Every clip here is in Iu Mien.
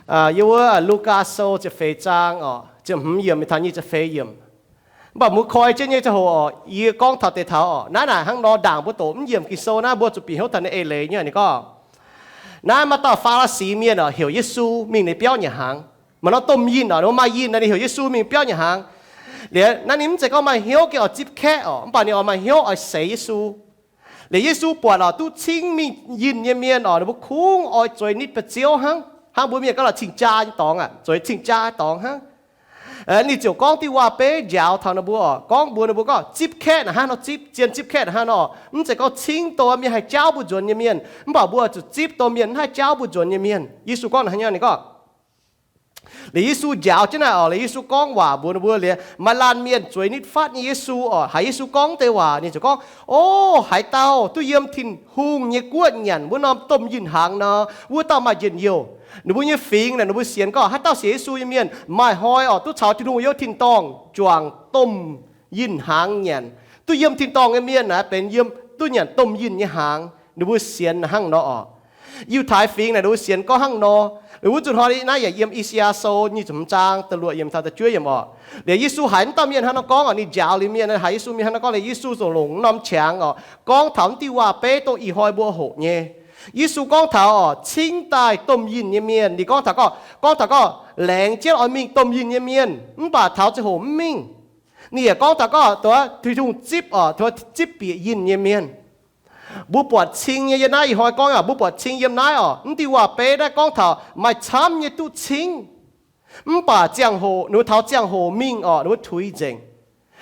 Yiem wuov Lugaa Sou ziepc feix zaang oc, ziepc hmz yiemc mingh taux nyic ziepc feix yiemc. Mv baac mbuo koi jienv nyei ziangh hoc oc, yie gorngv taux deix taux oc, naaiv naaic hnangv nor ndaangc mbuo doqc mv yiemc Ging-Sou naaiv, mbuo zuqc bieqc hnyouv taux ninh eix leiz nyei. Ninh gorngv, naaiv maaih dauh Faa^li^si mienh oc, heuc Yesu mingh ninh biauv nyanc hnaangx. Maaih norm domh yinh oc, ninh mbuo maaih yinh nor, ninh heuc Yesu mingh biauv nyanc hnaangx. Liuz naaiv ninh mv zeiz gorngv maaih hnyouv gengh oix zipv kaeqv oc, mv baac ninh oix maaih hnyouv oix seix Yesu. Liuz Yesu buatc oc, duqv cingv mingh yinh nyei mienh oc, ninh mbuo kungx oix zueiz nitv ba'ziouv hnangv, hnangv mbuo mienh gorngv la'cing-jaa nyei dorngx aqv, zueiz cing-jaa dorngx hnangv. Ninh ziouc gorngv diuh waac-beiv njaaux taux ninh mbuo oc, gorngv mbuox ninh mbuo gorngv, zipv kaeqv naaic hnangv nor zipv, zien zipv kaeqv naaic hnangv nor oc. Mv zeiz gorngv cingv dongh mienh haih jaauv mbuo nzuonx nyei mienh, mv baac mbuo zuqc zipv dongh mienh mv haih jaauv mbuo nzuonx nyei mienh. Yesu gorngv naaic hnangv nor, ninh gorngv. Liuz Yesu njaaux jienv naaic oc, liuz Yesu gorngv waac mbuox ninh mbuo liuz, maaih laanh mienh zueiz nitv fatv nyei Yesu oc. Haiz Yesu gorngv deix waac, ninh ziouc gorngv, O, haaix dauh duqv yiem Tin-Hungh nyei guoqv nyanc wuov norm domh yinh hnaangx nor, wuov dauh maaih njien-youh. Ninh mbuo nyei fingx naaic ninh mbuo sienx gorngv haaix dauh sienx Yesu nyei mienh maaih hnoi oc, duqv caux Tin-Hungh yiem tin-dorngh juangc domh yinh hnaangx nyanc. Duqv yiem tin-dorngh nyei mienh naaic benx yiem duqv nyanc domh yinh nyei hnaangx. Ninh mbuo sienx hnangv nor oc. Yiutai fingx naaic ninh mbuo sienx gorngv hnangv nor. Liuz wuov zuqc hnoi naaiv yaac yiem I^saa^yaa Sou nyic ziepc hmz zaang da'luoqc yiemc taux da'juov yiemc oc. Liuz Yesu haiz wuov dauh mienh hnangv nor gorngv oc, ninh njaaux liuz mienh haiz Yesu mienh hnangv nor gorngv, liuz Yesu ziouc longc norm qangx oc, gorngv taux mv diuh waac-beiv dongh ih hnoi mbuo hoqc nyei. Yesu gorngv taux oc, cingv daaih domh yinh nyei mienh, ninh gorngv taux gorngv, gorngv taux gorngv laengz jienv oix mingh domh yinh nyei mienh, mv baac taux ziangh hoc mv mingh. Ninh yaac gorngv taux gorngv Tin-Hungh zipv oc, zipv bieqc yinh nyei mienh. Mbuo buatc cing nyei, yiem naaiv ih hnoi gorngv aqv, mbuo buatc cing yiem naaiv oc, mv diuh waac-beiv naaiv gorngv taux maaih camv nyei duqv cingv. Mv baac ziangh hoc, ninh mbuo taux ziangh hoc mingh oc, ninh mbuo tuix nzengc.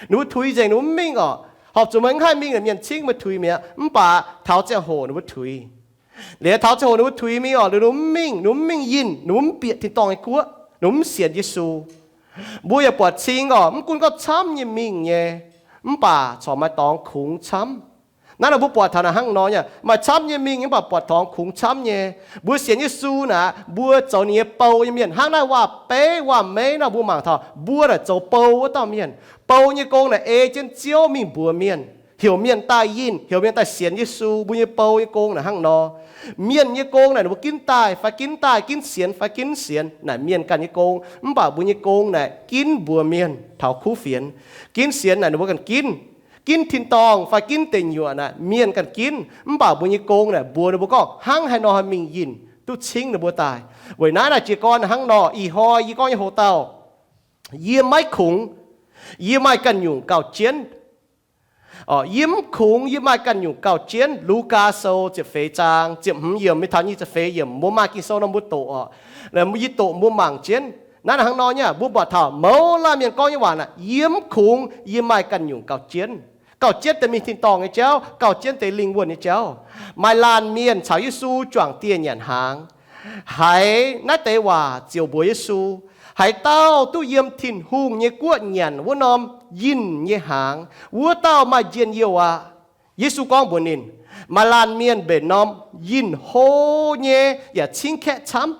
Ninh mbuo tuix nzengc, ninh mbuo mv mingh oc. Horpc zuqc meih mv haih mingh, mienh cingv meih tuix mi'aqv, mv baac taux ziangh hoc ninh mbuo tuix. Liuz taux ziangh hoc ninh mbuo tuix mingh oc, liuz ninh mbuo mv mingh, ninh mbuo mv mingh yinh, ninh mbuo mv bieqc tin-dorngh nyei guoqv, ninh mbuo mv sienx Yesu. Mbuo yaac buatc cing oc, mv gunv gorngv camv nyei mingh nyei, mv baac corc maaih dorngx kungx camv. Naaiv nor mbuo buatc taux naaic hnangv nor nyei, maaih camv nyei mingh mv baac buatc dorngx kungx camv nyei. Mbuo sienx Yesu naaic, mbuo zoux ninh nyei bou nyei mienh. Hnangv naaiv waac-beiv waac-meiv nor mbuo mangc taux mbuo naaic zoux bou wuov dauh mienh. Bou nyei gong naaic ei jienv Ziouv mingh mbuox mienh, heuc mienh daaih yinh, heuc mienh daaih sienx Yesu. Mbuo nyei bou nyei gong naaic hnangv nor. Mienh nyei gong naaic ninh mbuo ginv daaih fai ginv daaih, ginv sienx fai ginv sienx naaic mienh ganh nyei gong. Mv baac mbuo nyei gong naaic ginv mbuox mienh taux kuv fienx. Ginv sienx naaic ninh mbuo ganh ginv. Ginv tin-dorngh fai ginv deic nyuoqc naaic mienh ganh ginv. Mv baac mbuo nyei gong naaic mbuox ninh mbuo gorngv hnangv haaix nor haih mingh yinh duqv cingv ninh mbuo daaih. Weic naaiv naaic jiez gorn hnangv nor, ih hnoi yie gorngv nyei hoc-dauh, yie maiv kungx, yie maaih ganh nyungc gauh jienv. Yie mv kungx, yie maaih ganh nyungc gauh jienv. Lugaa Sou ziepc feix zaang ziepc hmz yiemc mingh taux nyic ziepc feix yiemc, mbuo maaih Ging-Sou nor mbuo doqc oc. Yie doqc mbuo mangc jienv. Naaiv hnangv nor nyei, mbuo buatc taux mouz laanh mienh gorngv nyei waac naaic, yie mv kungx, yie maaih ganh nyungc gauh jienv. Gauh jienv deix mingh tin-dorngh nyei jauv, gauh jienv deix lingh wuonh nyei jauv. Maaih laanh mienh caux Yesu juangc dieh nyanc hnaangx. Haiz naaiv deix waac ziouc mbuox Yesu, haaix dauh duqv yiem Tin-Hungh nyei guoqv nyanc wuov norm yinh nyei hnaangx, wuov dauh maaih njien-youh aqv. Yesu gorngv mbuox ninh, maaih laanh mienh mbenc norm yinh hlo nyei yaac cingv kaeqv camv.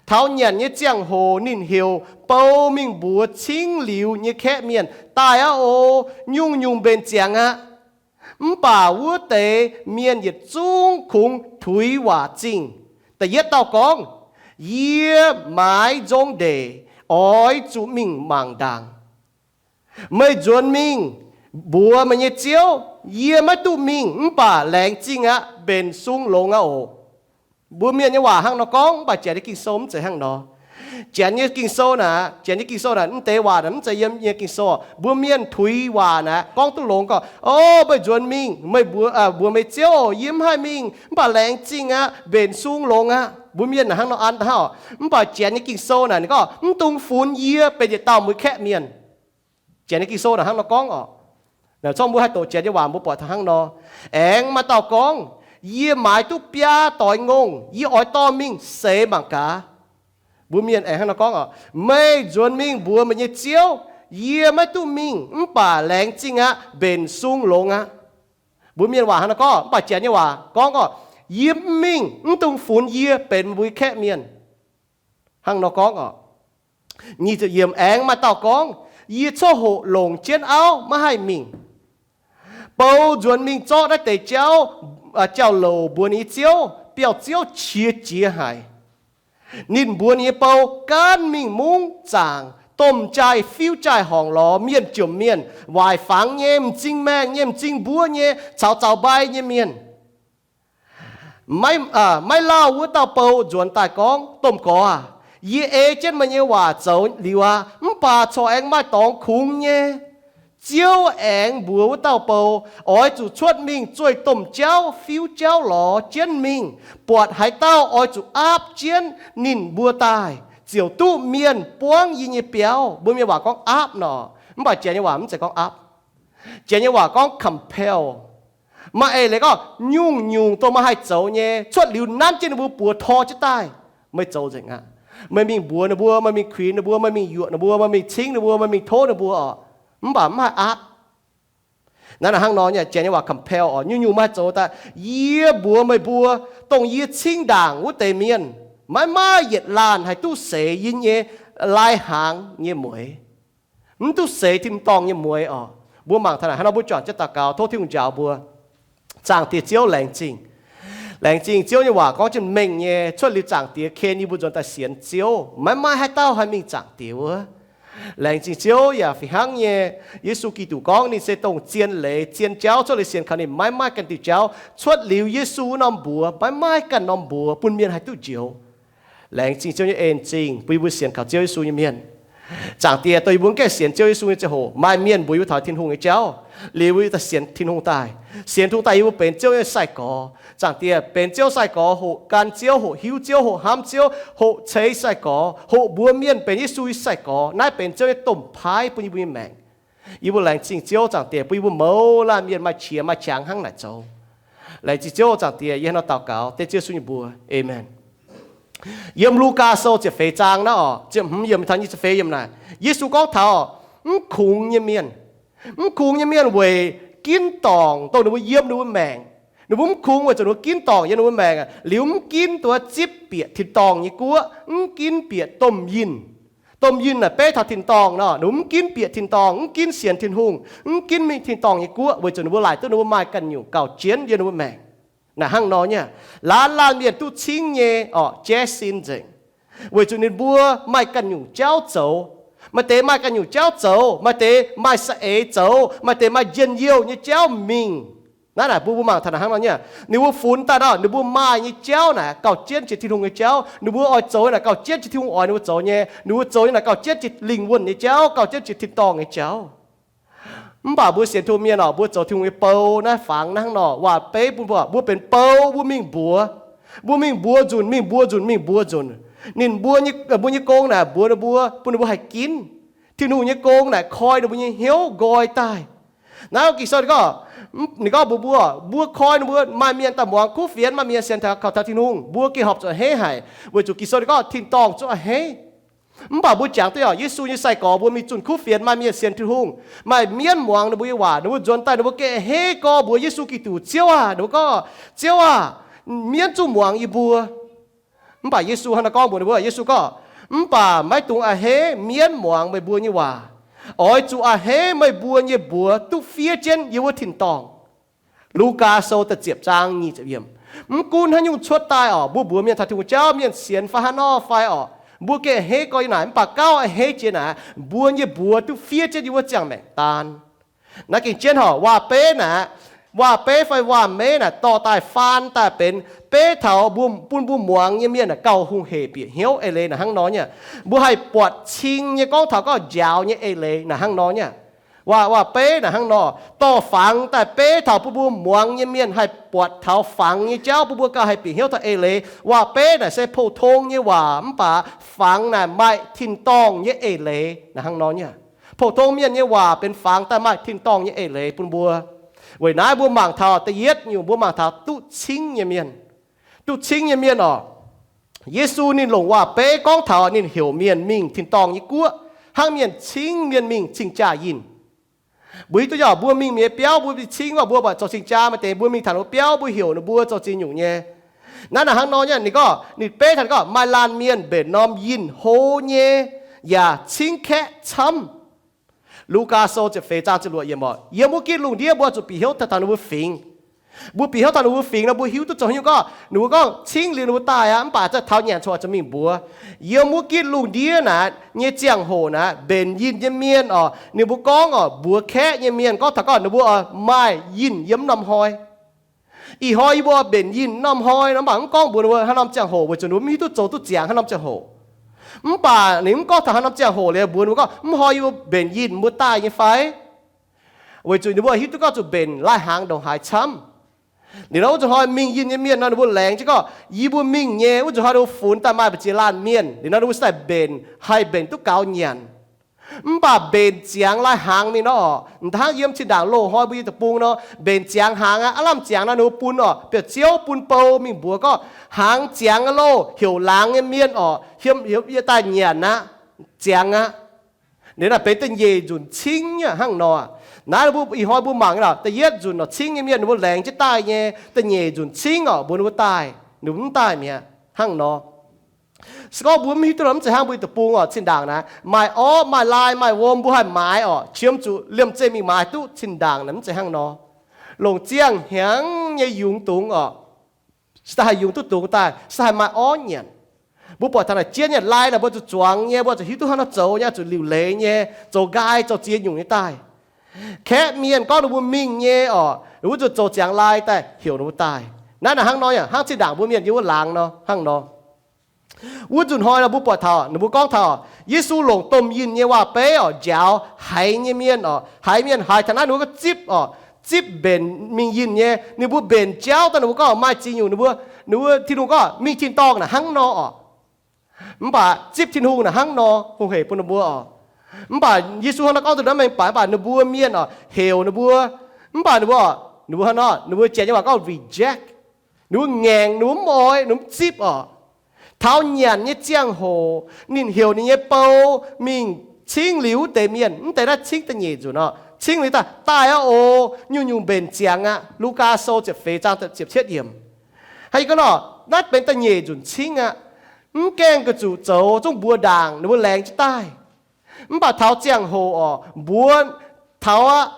Taux nyanc nyei ziangh hoc ninh heuc bou mingh mbuox cingv liuz nyei kaeqv mienh, daaih aqv oc, nyungc-nyungc mbenc ziangx aqv. Mv baac wuov deix mienh yietc zungv kungx tuix waac zingh. Da'yietv dauh gorngv, yie maaiz nzong ndeic, oix zuqc mingh mangc ndaangc. Meih nzuonx mingh mbuox meih nyei ziouv, yie maiv duqv mingh, mv baac laengz zingh aqv, mbenc sung longx aqv oc. Mbuo mienh nyei waac hnangv nor gorngv, mv baac janx nyei Ging-Sou mv zeiz hnangv nor. Janx nyei Ging-Sou naaic, janx nyei Ging-Sou naaic, mv deix waac naaic mv zeiz yiem nyei Ging-Sou. Mbuo mienh tuix waac naaic gorngv duqv longx gorngv, o, meih nzuonx mingh, meih mbuox, mbuox meih ziouv, yie mv haih mingh, mv baac laengz zingh aqv, mbenc sung longx aqv. Mbuo mienh naaic hnangv nor an hnangv oc. Mv baac janx nyei Ging-Sou naaic ninh gorngv, mv dungx funx yie benx yietc dauh mueiz kaeqv mienh. Janx nyei Ging-Sou naaic hnangv nor gorngv oc. Naaic zorqv mbuo haih doqc janx nyei waac mbuo buatc taux hnangv nor. Aengx maaih dauh gorngv, yie maaiz duqv biaa doix ngongh, yie oix dorh mingh seix mangc gaax. Mbuo mienh aengx hnangv nor gorngv oc, meih nzuonx mingh mbuox meih nyei ziouv, yie maiv duqv mingh, mv baac laengz zingh aqv, mbenc sung longx aqv. Mbuo mienh waac hnangv nor gorngv, mv baac janx nyei waac gorngv oc, yie mv mingh, mv dungx funx yie benx mbuo nyei kaeqv mienh. Hnangv nor gorngv oc. Nyic ziepc yiemc, aengx maaih dauh gorngv, yie coqv hoqc longc jienv auv maiv haih mingh. Bou nzuonx mingh zorqv naaiv deix jauv, jauv-louc mbuox ninh nyei ziouv, biauv-ziouv qiex jiez haic. Ninh mbuox ninh nyei bou, Gaanv mingh mungv zaangc domh jaaix-fiuv jaaix-horngc lorz mienh jomc mienh, waaic fangx nyei, m'zing maengh nyei, m'zing mbuov nyei, caux zaux mbai nyei mienh. Maiv lauh wuov dauh bou nzuonx daaih gorngv, Domh Gorx aah! Yie ei jienv meih nyei waac zoux liuz aqv. Mv baac corc aengx maaih dorngx kungx nyei. Ziouv aengx mbuox wuov dauh bou, Oix zuqc cuotv mingh zueih domh jauv fiuv jauv lorz jienv mingh, buatc haaix dauh oix zuqc aapv jienv ninh mbuo daaih, ziouc duqv mienh buangv yie nyei biauv. Mbuo mienh waac gorngv aapv nor, mv baac Janx nyei waac mv zeiz gorngv aapv. Janx nyei waac gorngv compel. Maaih eix leiz gorngv nyungc-nyungc dongh meih haih zoux nyei, cuotv liuz nanv jienv ninh mbuo buoz tor jienv daaih, meih zoux nzengc aqv. Meih mingh mbuox ninh mbuo, meih mingh kuinx ninh mbuo, meih mingh yuoqc ninh mbuo, meih mingh cingv ninh mbuo, meih mingh tov ninh mbuo oc. Mv baac mv haih aapv. Naaiv hnangv nor nyei, Janx nyei waac compel oc. Nyungc-nyungc meih haih zoux daaih. Yie mbuox meih mbuo, dongh yie cingv ndaangc wuov deix mienh, maiv maaih yietc laanh haih duqv seix yie nyei lai-hnaangx nyei mueix. Mv duqv seix tin-dorngh nyei mueix oc. Mbuo mangc taux naaic hnangv nor, mbuo juangc jienv daux gaux, tov Tin-Hungh njaaux mbuo. Zaangc Diex Ziouv, laengz zingh. Laengz zingh Ziouv nyei waac gorngv jienv mengh nyei, cuotv liuz Zaangc Diex ken yie mbuo nzuonx daaih sienx Ziouv, maiv maaih haaix dauh haih mingh Zaangc Diex wuov. Laengz zingh Ziouv yaac fih hnangv nyei, Yesu Giduc gorngv ninh se dongh zien leiz zien jauv, cuotv liuz sienx kaux ninh maiv maaih ganh diuh jauv. Cuotv liuz Yesu wuov norm mbuox maiv maaih ganh norm mbuox bun mienh haih duqv njoux. Laengz zingh Ziouv nyei en-zingh bun yie mbuo sienx kaux Ziouv Yesu nyei mienh. Zaangc Diex, dongh yie mbuo mv gaengh sienx Ziouv Yesu nyei ziangh hoc, maaih mienh mbuox yie mbuo taux Tin-Hungh nyei jauv, liuz yie mbuo daaih sienx Tin-Hungh daaih. Sienx Tin-Hungh daaih yie mbuo benx Ziouv nyei sai-gorx. Zaangc Diex, benx Ziouv sai-gorx hoqc gan Ziouv, hoqc hiuv Ziouv, hoqc hnamv Ziouv, hoqc ceix sai-gorx, hoqc mbuox mienh benx Yesu nyei sai-gorx. Naaiv benx Ziouv nyei domh paaiv bun yie mbuo nyei maengc. Yie mbuo laengz zingh Ziouv Zaangc Diex bun yie mbuo mouz laanh mienh maaih qiex maaih qangx hnangv naaic zoux. Laengz zingh Ziouv Zaangc Diex, yie hnangv nor daux gaux dengv Ziouv Yesu nyei mbuox. Aamen. Yiem Lugaa Sou ziepc feix zaang naaiv oc, ziepc hmz yiemc taux nyic ziepc feix yiemc naaic, Yesu gorngv taux mv kungx nyei mienh. Mv kungx nyei mienh weic ginv dorngc dongh ninh mbuo yiem ninh mbuo maengc. Ninh mbuo mv kungx weic zuqc ninh mbuo ginv dorngc yiem ninh mbuo maengc aqv, liuz mv ginv duqv zipv bieqc tin-dorngh nyei guoqv, mv ginv bieqc domh yinh. Domh yinh naaic beiv taux tin-dorngh nor, ninh mbuo mv ginv bieqc tin-dorngh, mv ginv sienx Tin-Hungh, mv ginv mingh tin-dorngh nyei guoqv, weic zuqc ninh mbuo laaic duqv ninh mbuo maaih ganh nyungc gauh jienv yiem ninh mbuo maengc. Naaic hnangv nor nyei, laanh laanh mienh duqv cingv nyei orqc, jaiv sin nzengc, weic zuqc ninh mbuo maaih ganh nyungc jauv zoux. Maaih deix maaih ganh nyungc jauv zoux, maaih deix maaih saeng-eix zoux, maaih deix maaih njien-youh nyei jauv mingh. Naaiv naaic mbuo mbuo mangc taux naaic hnangv nor nyei, ninh mbuo funx daaih nor, ninh mbuo maaih nyei jauv naaic gauh jienv jiex Tin-Hungh nyei jauv, ninh mbuo oix zoux naaic gauh jienv jiex Tin-Hungh oix ninh mbuo zoux nyei, ninh mbuo zoux nyei naaic gauh jienv jiex lingh wuonh nyei jauv, gauh jienv jiex tin-dorngh nyei jauv. Mv baac mbuo sienx Tin-Hungh mienh orqc, mbuo zoux Tin-Hungh nyei bou naaiv fangx naaiv hnangv nor, waac-beiv bun mbuo, mbuo benx bou, mbuo mingh mbuox. Mbuo mingh mbuox nzunc, mingh mbuox nzunc, mingh mbuox nzunc. Ninh mbuo nyei, mbuo nyei gong naaic mbuox ninh mbuo, bun ninh mbuo haih ginv. Tin-Hungh nyei gong naaic koi ninh mbuo nyei hnyouv nqoi daaih. Naaiv Ging-Sou ninh gorngv, ninh gorngv mbuox mbuo, mbuo koi ninh mbuo, maaih mienh daaih muangx kuv fienx, maaih mienh sienx taux, kaux taux Tin-Hungh, mbuo gengh horpc zuqc a'hneiv haic, weic zuqc Ging-Sou ninh gorngv tin-dorngh zungv a'hneiv. Mv baac mbuo jangx duqv orqc, Yesu nyei sai-gorx mbuo mingh zunh kuv fienx, maaih mienh sienx Tin-Hungh, maaih mienv muangx ninh mbuo nyei waac, ninh mbuo nzuonx daaih ninh mbuo gengh a'hneiv gorx mbuox Yesu Giduc, Ziouv aah! Ninh mbuo gorngv, Ziouv aah! Mienv zungv muangx yie mbuo. Mv baac Yesu hnangv naaiv gorngv mbuox ninh mbuo, Yesu gorngv, Mv baac maiv dungx a'hneiv mienv muangx meih mbuo nyei waac. Oix zuqc a'hneiv meih mbuo nyei mbuox duqv fiev jienv yiem wuov tin-dorngh. Lugaa Sou da'ziepc zaang nyic ziepc yiemc. Mv gunv haaix nyungc cuotv daaih orqc, mbuo mbuox mienh taux Tin-Hungh jauv, mienh sienx fai haaix nor fai orqc, mbuo gengh a'hneiv gorx yiem naaic, mv baac gauh a'hneiv jiex naaic, mbuo nyei mbuox duqv fiev jienv yiem wuov ziangh maengc daan. Naaiv gengh jienv horqc, waac-beiv naaic, waac-beiv fai waac-meiv naaic dorh daaih faan daaih benx beiv taux mbuo, bun mbuo muangx nyei mienh naaic gauh hungh hec bieqc hnyouv eix leiz naaic hnangv nor nyei. Mbuo haih buatc cing nyei gorngv taux gorngv njaaux nyei eix leiz naaic hnangv nor nyei. Waac, waac-beiv naaic hnangv nor dorh fangx daaih beiv taux bun mbuo muangx nyei mienh haih buatc taux fangx nyei jauv, bun mbuo gauh haih bieqc hnyouv taux eix leiz. Waac-beiv naaic se pou-tong nyei waac, mv baac fangx naaic maaih tin-dorngh nyei eix leiz naaic hnangv nor nyei. Pou-tong mienh nyei waac benx fangx daaih maaih tin-dorngh nyei eix leiz bun mbuo. Weic naaiv mbuo mangc taux da'yietv nyungc, mbuo mangc taux duqv cingv nyei mienh. Duqv cingv nyei mienh orqc, Yesu ninh longc waac-beiv gorngv taux ninh heuc mienh mingh tin-dorngh nyei guoqv, hnangv mienh cingv mienh mingh cing-jaa yinh. Mbuo hiuv duqv nyei, mbuo mingh mienh nyei biauv, mbuo mingh cingv, mv baac mbuo mbuoqc zoux cing-jaa, maaih deix mbuo mingh taux ninh mbuo biauv, mbuo heuc ninh mbuo zoux ziex nyungc nyei. Naaiv naaic hnangv nor nyei, ninh gorngv, ninh beiv taux ninh gorngv maaih laanh mienh mbenc norm yinh hlo nyei yaac cingv kaeqv camv. Lugaa Sou ziepc feix zaang ziepc luoqc yiemc orqc, yiem wuov gitv lungh ndiev mbuo zuqc bieqc hnyouv taux ninh mbuo fingx. Mbuo bieqc hnyouv taux ninh mbuo fingx nor, mbuo hiuv duqv zoux haaix nyungc gorngv ninh mbuo gorngv cingv liuz ninh mbuo daaih aqv, mv baac za'gengh taux nyanc cuotv oix zuqc mingh mbuox. Yiem wuov gitv lungh ndiev naaic nyei ziangh hoc naaic, mbenc yinh nyei mienh orqc, ninh mbuo gorngv orqc, mbuox kaeqv nyei mienh gorngv taux gorngv ninh mbuo oix maaih yinh yiem norm hnoi. Ih hnoi yie mbuo mbenc yinh norm hnoi nor, mv baac mv gorngv mbuox ninh mbuo haaix norm ziangh hoc, weic zuqc ninh mbuo mv hiuv duqv zoux duqv ziangx haaix norm ziangh hoc. Mv baac ninh mv gorngv taux haaix norm ziangh hoc liuz mbuox ninh mbuo gorngv, mv hnoi yie mbuo mbenc yinh mbuo daaih nyei fai? Weic zuqc ninh mbuo hiuv duqv gorngv zuqc mbenc lai-hnaangx ndongc haaix camv. Liuz nor wuov nzunc hnoi mingh yinh nyei mienh nor, ninh mbuo laengz jienv gorngv, yie mbuo mingh nyei wuov nzunc hnoi ninh mbuo funx daaih maaih mbu'ziex laanh mienh. Liuz nor ninh mbuo se daaih mbenc, haih mbenc duqv gaux nyanc. Mv baac mbenc ziangx lai-hnaangx mingh nor orqc, hnangv yiem zinh ndaangc loz-hnoi mbuo yiem deic-bung nor, mbenc ziangx hnaangx aqv. Aav lamh ziangx nor ninh mbuo bun orqc, biauv-ziouv bun bou mingh mbuox gorngv, hnaangx ziangx aqv loh, heuc laangz nyei mienh orqc, heuc yie daaih nyanc aqv, ziangx aqv. Liuz naaic benx da'nyeic nzunc cingv nyei hnangv nor. Naaiv mbuo ih hnoi mbuo mangc nyei lorqc, da'yietv nzunc orqc, cingv nyei mienh ninh mbuo laengz jienv daaih nyei. Da'nyeic nzunc cingv orqc, mbuox ninh mbuo daaih, ninh mbuo mv daaih mi'aqv hnangv nor. Se gorngv mbuo mv hiuv duqv nor, mv zeiz hnangv mbuo yiem deic-bung orqc, zinh ndaangc naaic maaih orv, maaih lai, maaih wuom, mbuo haih maaiz orqc, qiemx zuqc liemh zeih mingh maaiz duqv. Zinh ndaangc naaic mv zeiz hnangv nor. Longc ziangh hnyangx nyei yungz dungz orqc, se daaih haih yungz duqv dungz daaih, se haih maaih orv nyanc. Mbuo buatc taux naaic jienv nyei lai naaic mbuo zuqc zuangx nyei, mbuo zuqc hiuv duqv hnangv nor zoux nyei, zuqc liuc leiz nyei, zoux nqaai zoux ziex nyungc nyei daaih. Kaeqv mienh gorngv ninh mbuo mingh nyei orqc, wuov zuqc zoux ziangx lai daaih heuc ninh mbuo daaih. Naaiv naaic hnangv nor, hnangv zinh ndaangc mbuo mienh yiem wuov laangz nor hnangv nor. Wuov nzunc hnoi nor mbuo buatc taux ninh mbuo gorngv taux Yesu longc domh yinh nyei waac-beiv orqc, njaaux haiz nyei mienh orqc, haiz mienh haiz taux naaiv ninh mbuo gorngv zipv orqc, zipv mbenc mingh yinh nyei. Ninh mbuo mbenc jauv daaih ninh mbuo gorngv maaih ziex nyungc, ninh mbuo, ninh mbuo Tin-Hungh gorngv mingh tin-dorngh naaic hnangv nor orqc. Mv baac zipv Tin-Hungh naaic hnangv nor hungh hec bun ninh mbuo orqc. Mv baac Yesu hnangv naaiv gorngv duqv naaiv mengh baeqc, mv baac ninh mbuo mienh orqc heuc ninh mbuo, mv baac ninh mbuo, ninh mbuo hnangv nor, ninh mbuo janx nyei waac gorngv reject. Ninh mbuo ngaengc, ninh mbuo mv oix, ninh mbuo mv zipv orqc. Taux nyanc nyei ziangh hoc ninh heuc ninh nyei bou mingh cingv liuz wuov deix mienh, mv deix naaiv cingv da'nyeic nzunc orqc, cingv liuz daaih, daaih aqv oc, nyungc-nyungc mbenc ziangx aqv. Lugaa Sou ziepc feix zaang ziepc cietv yiemc. Hnangv yie gorngv nor, naaiv benx da'nyeic nzunc cingv aqv. Mv gaengh ga'zuqc zoux zungv mbuox ndaangc ninh mbuo laengz jienv daaih. Mv baac taux ziangh hoc orqc, mbuox taux aqv,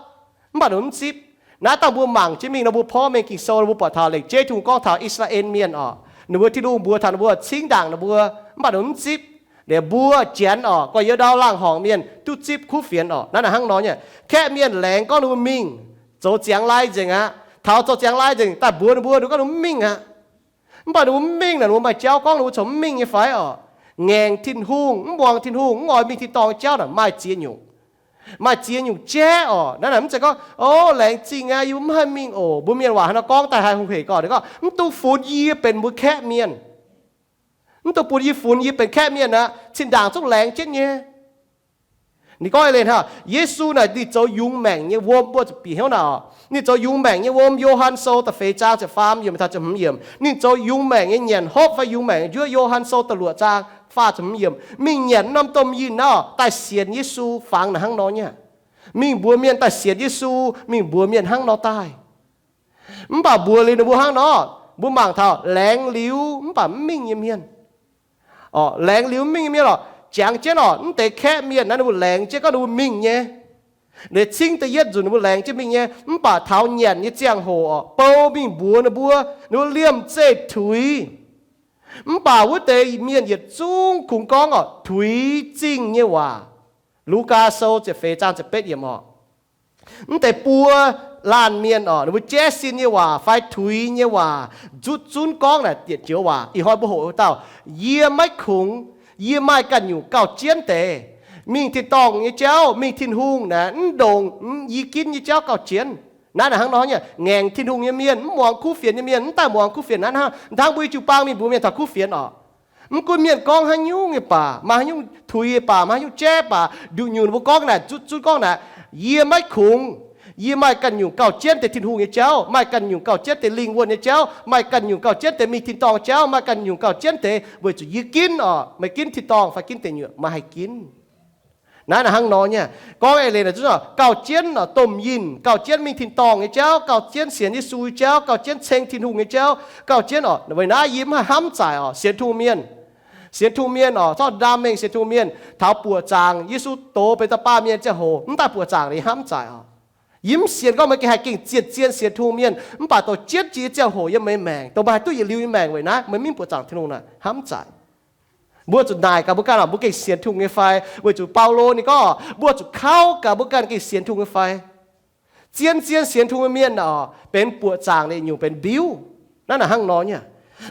mv baac ninh mbuo mv zipv. Naaiv dangh mbuo mangc jienv mingh nor mbuo porv mengh Ging-Sou nor mbuo buatc taux lengc jeiv Tin-Hungh gorngv taux I^saa^laa^en Mienh orqc, ninh mbuo Tin-Hungh mbuox taux ninh mbuo cingv ndaangc ninh mbuo, mv baac ninh mbuo mv zipv. Liuz mbuo janx orqc, gorx-youz ndau laangh horngc mienh duqv zipv kuv fienx orqc. Naaiv naaic hnangv nor nyei, kaeqv mienh laengz gorngv ninh mbuo mingh zoux ziangx lai nzengc aqv. Taux zoux ziangx lai nzengc daaih mbuox ninh mbuo, ninh gorngv ninh mbuo mv mingh aqv. Mv baac ninh mbuo mv mingh naaic, ninh mbuo maaih jauv gorngv ninh mbuo corc mv mingh nyei fai orqc? Ngaengc Tin-Hungh, mv muangx Tin-Hungh, mv oix mingh tin-dorngh nyei jauv naaic maaih ziex nyungc. Maaih ziex nyungc jaiv orqc. Naaiv naaic mv zeiz gorngv, o, laengz zingh aqv, yie mbuo mv haih mingh oc. Mbuo mienh waac hnangv nor gorngv daaih haih hungh hec gorngv, gorngv mv dungx funx yie benx mbuo kaeqv mienh. Mv dungx bun yie funx yie benx kaeqv mienh aqv. Zinh ndaangc zungv laengz jienv nyei. Ninh gorngv eix leiz hnangv, Yesu naaic ninh zoux yungz maengc nyei wuom, mbuo zuqc bieqc hnyouv naaic orqc. Ninh zoux yungz maengc nyei wuom, Yo^han Sou da'feix zaang ziepc faam yiemc taux ziepc hmz yiemc. Ninh zoux yungz maengc nyei nyanc hopv fai yungz maengc njuov, Yo^han Sou da'luoqc zaang faah ziepc hmz yiemc. Mingh nyanc norm domh yinh naaiv orqc, daaih sienx Yesu fangx naaic hnangv nor nyei. Mingh mbuox mienh daaih sienx Yesu, mingh mbuox mienh hnangv nor daaih. Mv baac mbuox liuz ninh mbuo hnangv nor, mbuo mangc taux laengz liuz mv baac mv mingh nyei mienh. Orqc, laengz liuz mv mingh nyei mienh orqc, jangx jienv orqc, mv deix kaeqv mienh naaiv ninh mbuo laengz jienv gorngv ninh mbuo mingh nyei. Liuz cingv da'yietv nzunc ninh mbuo laengz jienv mingh nyei, mv baac taux nyanc nyei ziangh hoc orqc, bou mingh mbuox ninh mbuo, ninh mbuo liemh zeih tuix. Mv baac wuov deix mienh yietc zungv kungx gorngv orqc, tuix zingh nyei waac. Lugaa Sou ziepc feix zaang ziepc betv yiemc orqc. Mv deix buo laanh mienh orqc, ninh mbuo jaiv sin nyei waac fai tuix nyei waac, nzutv zunv gorngv naaic dietc joux waac. Ih hnoi mbuo hoqc dauh, yie maiv kungx, yie maaih ganh nyungc gauh jienv deix. Mingh tin-dorngh nyei jauv, mingh Tin-Hungh naaic mv ndongc yie ginv nyei jauv gauh jienv. Naaiv naaic hnangv nor nyei, ngaengc Tin-Hungh nyei mienh, mv muangx kuv fienx nyei mienh, mv daaih muangx kuv fienx naaiv hnangv. Hnangv mbuo jiu-baang mingh mbuox mienh taux kuv fienx orqc. Mv gunv mienh gorngv haaix nyungc nyei baac, maaih haaix nyungc tuix nyei baac, maaih haaix nyungc jaiv baac, nduqc nyungc mbuo gorngv naaic, nzutv zunv gorngv naaic, yie maiv kungx. Yie maaih ganh nyungc gauh jienv deix Tin-Hungh nyei jauv, maaih ganh nyungc gauh jienv deix lingh wuonh nyei jauv, maaih ganh nyungc gauh jienv deix mingh tin-dorngh jauv, maaih ganh nyungc gauh jienv deix weic zuqc yie ginv orqc, meih ginv tin-dorngh fai ginv deic nyuoqc, meih haih ginv. Naaiv naaic hnangv nor nyei. Gorngv eix leiz naaic zunv orqc, gauh jienv orqc domh yinh, gauh jienv mingh tin-dorngh nyei jauv, gauh jienv sienx Yesu nyei jauv, gauh jienv ceng Tin-Hungh nyei jauv, gauh jienv orqc. Weic naaiv yie mv haih hnamv zaaic orqc, sienx Tin-Hungh mienh, sienx Tin-Hungh mienh orqc, zorqv ndaam mengh sienx Tin-Hungh mienh, taux buoqc zaangc Yesu doz benx da'baamh mienh ziangh hoc mv daaih buoqc zaangc, yie hnamv zaaic orqc. Yie mv sienx gorngv meih gengh haih gengh zien-zien sienx Tin-Hungh mienh, mv baac dongh jienv jiex ziangh hoc yiem meih maengc, dongh meih haih duqv yietc liuz nyei maengc weic naaiv, meih mingh buoqc zaangc Tin-Hungh naaic hnamv zaaic. Mbuo zuqc naaic gaax mbuo ganh, mbuo gengh sienx Tin-Hungh nyei fai? Weic zuqc Baulo ninh gorngv, mbuo zuqc kauv gaax mbuo ganh gengh sienx Tin-Hungh nyei fai. Zien-zien sienx Tin-Hungh nyei mienh orqc, benx buoqc zaangc liuz nyungc benx mbiuv. Naaiv naaic hnangv nor nyei.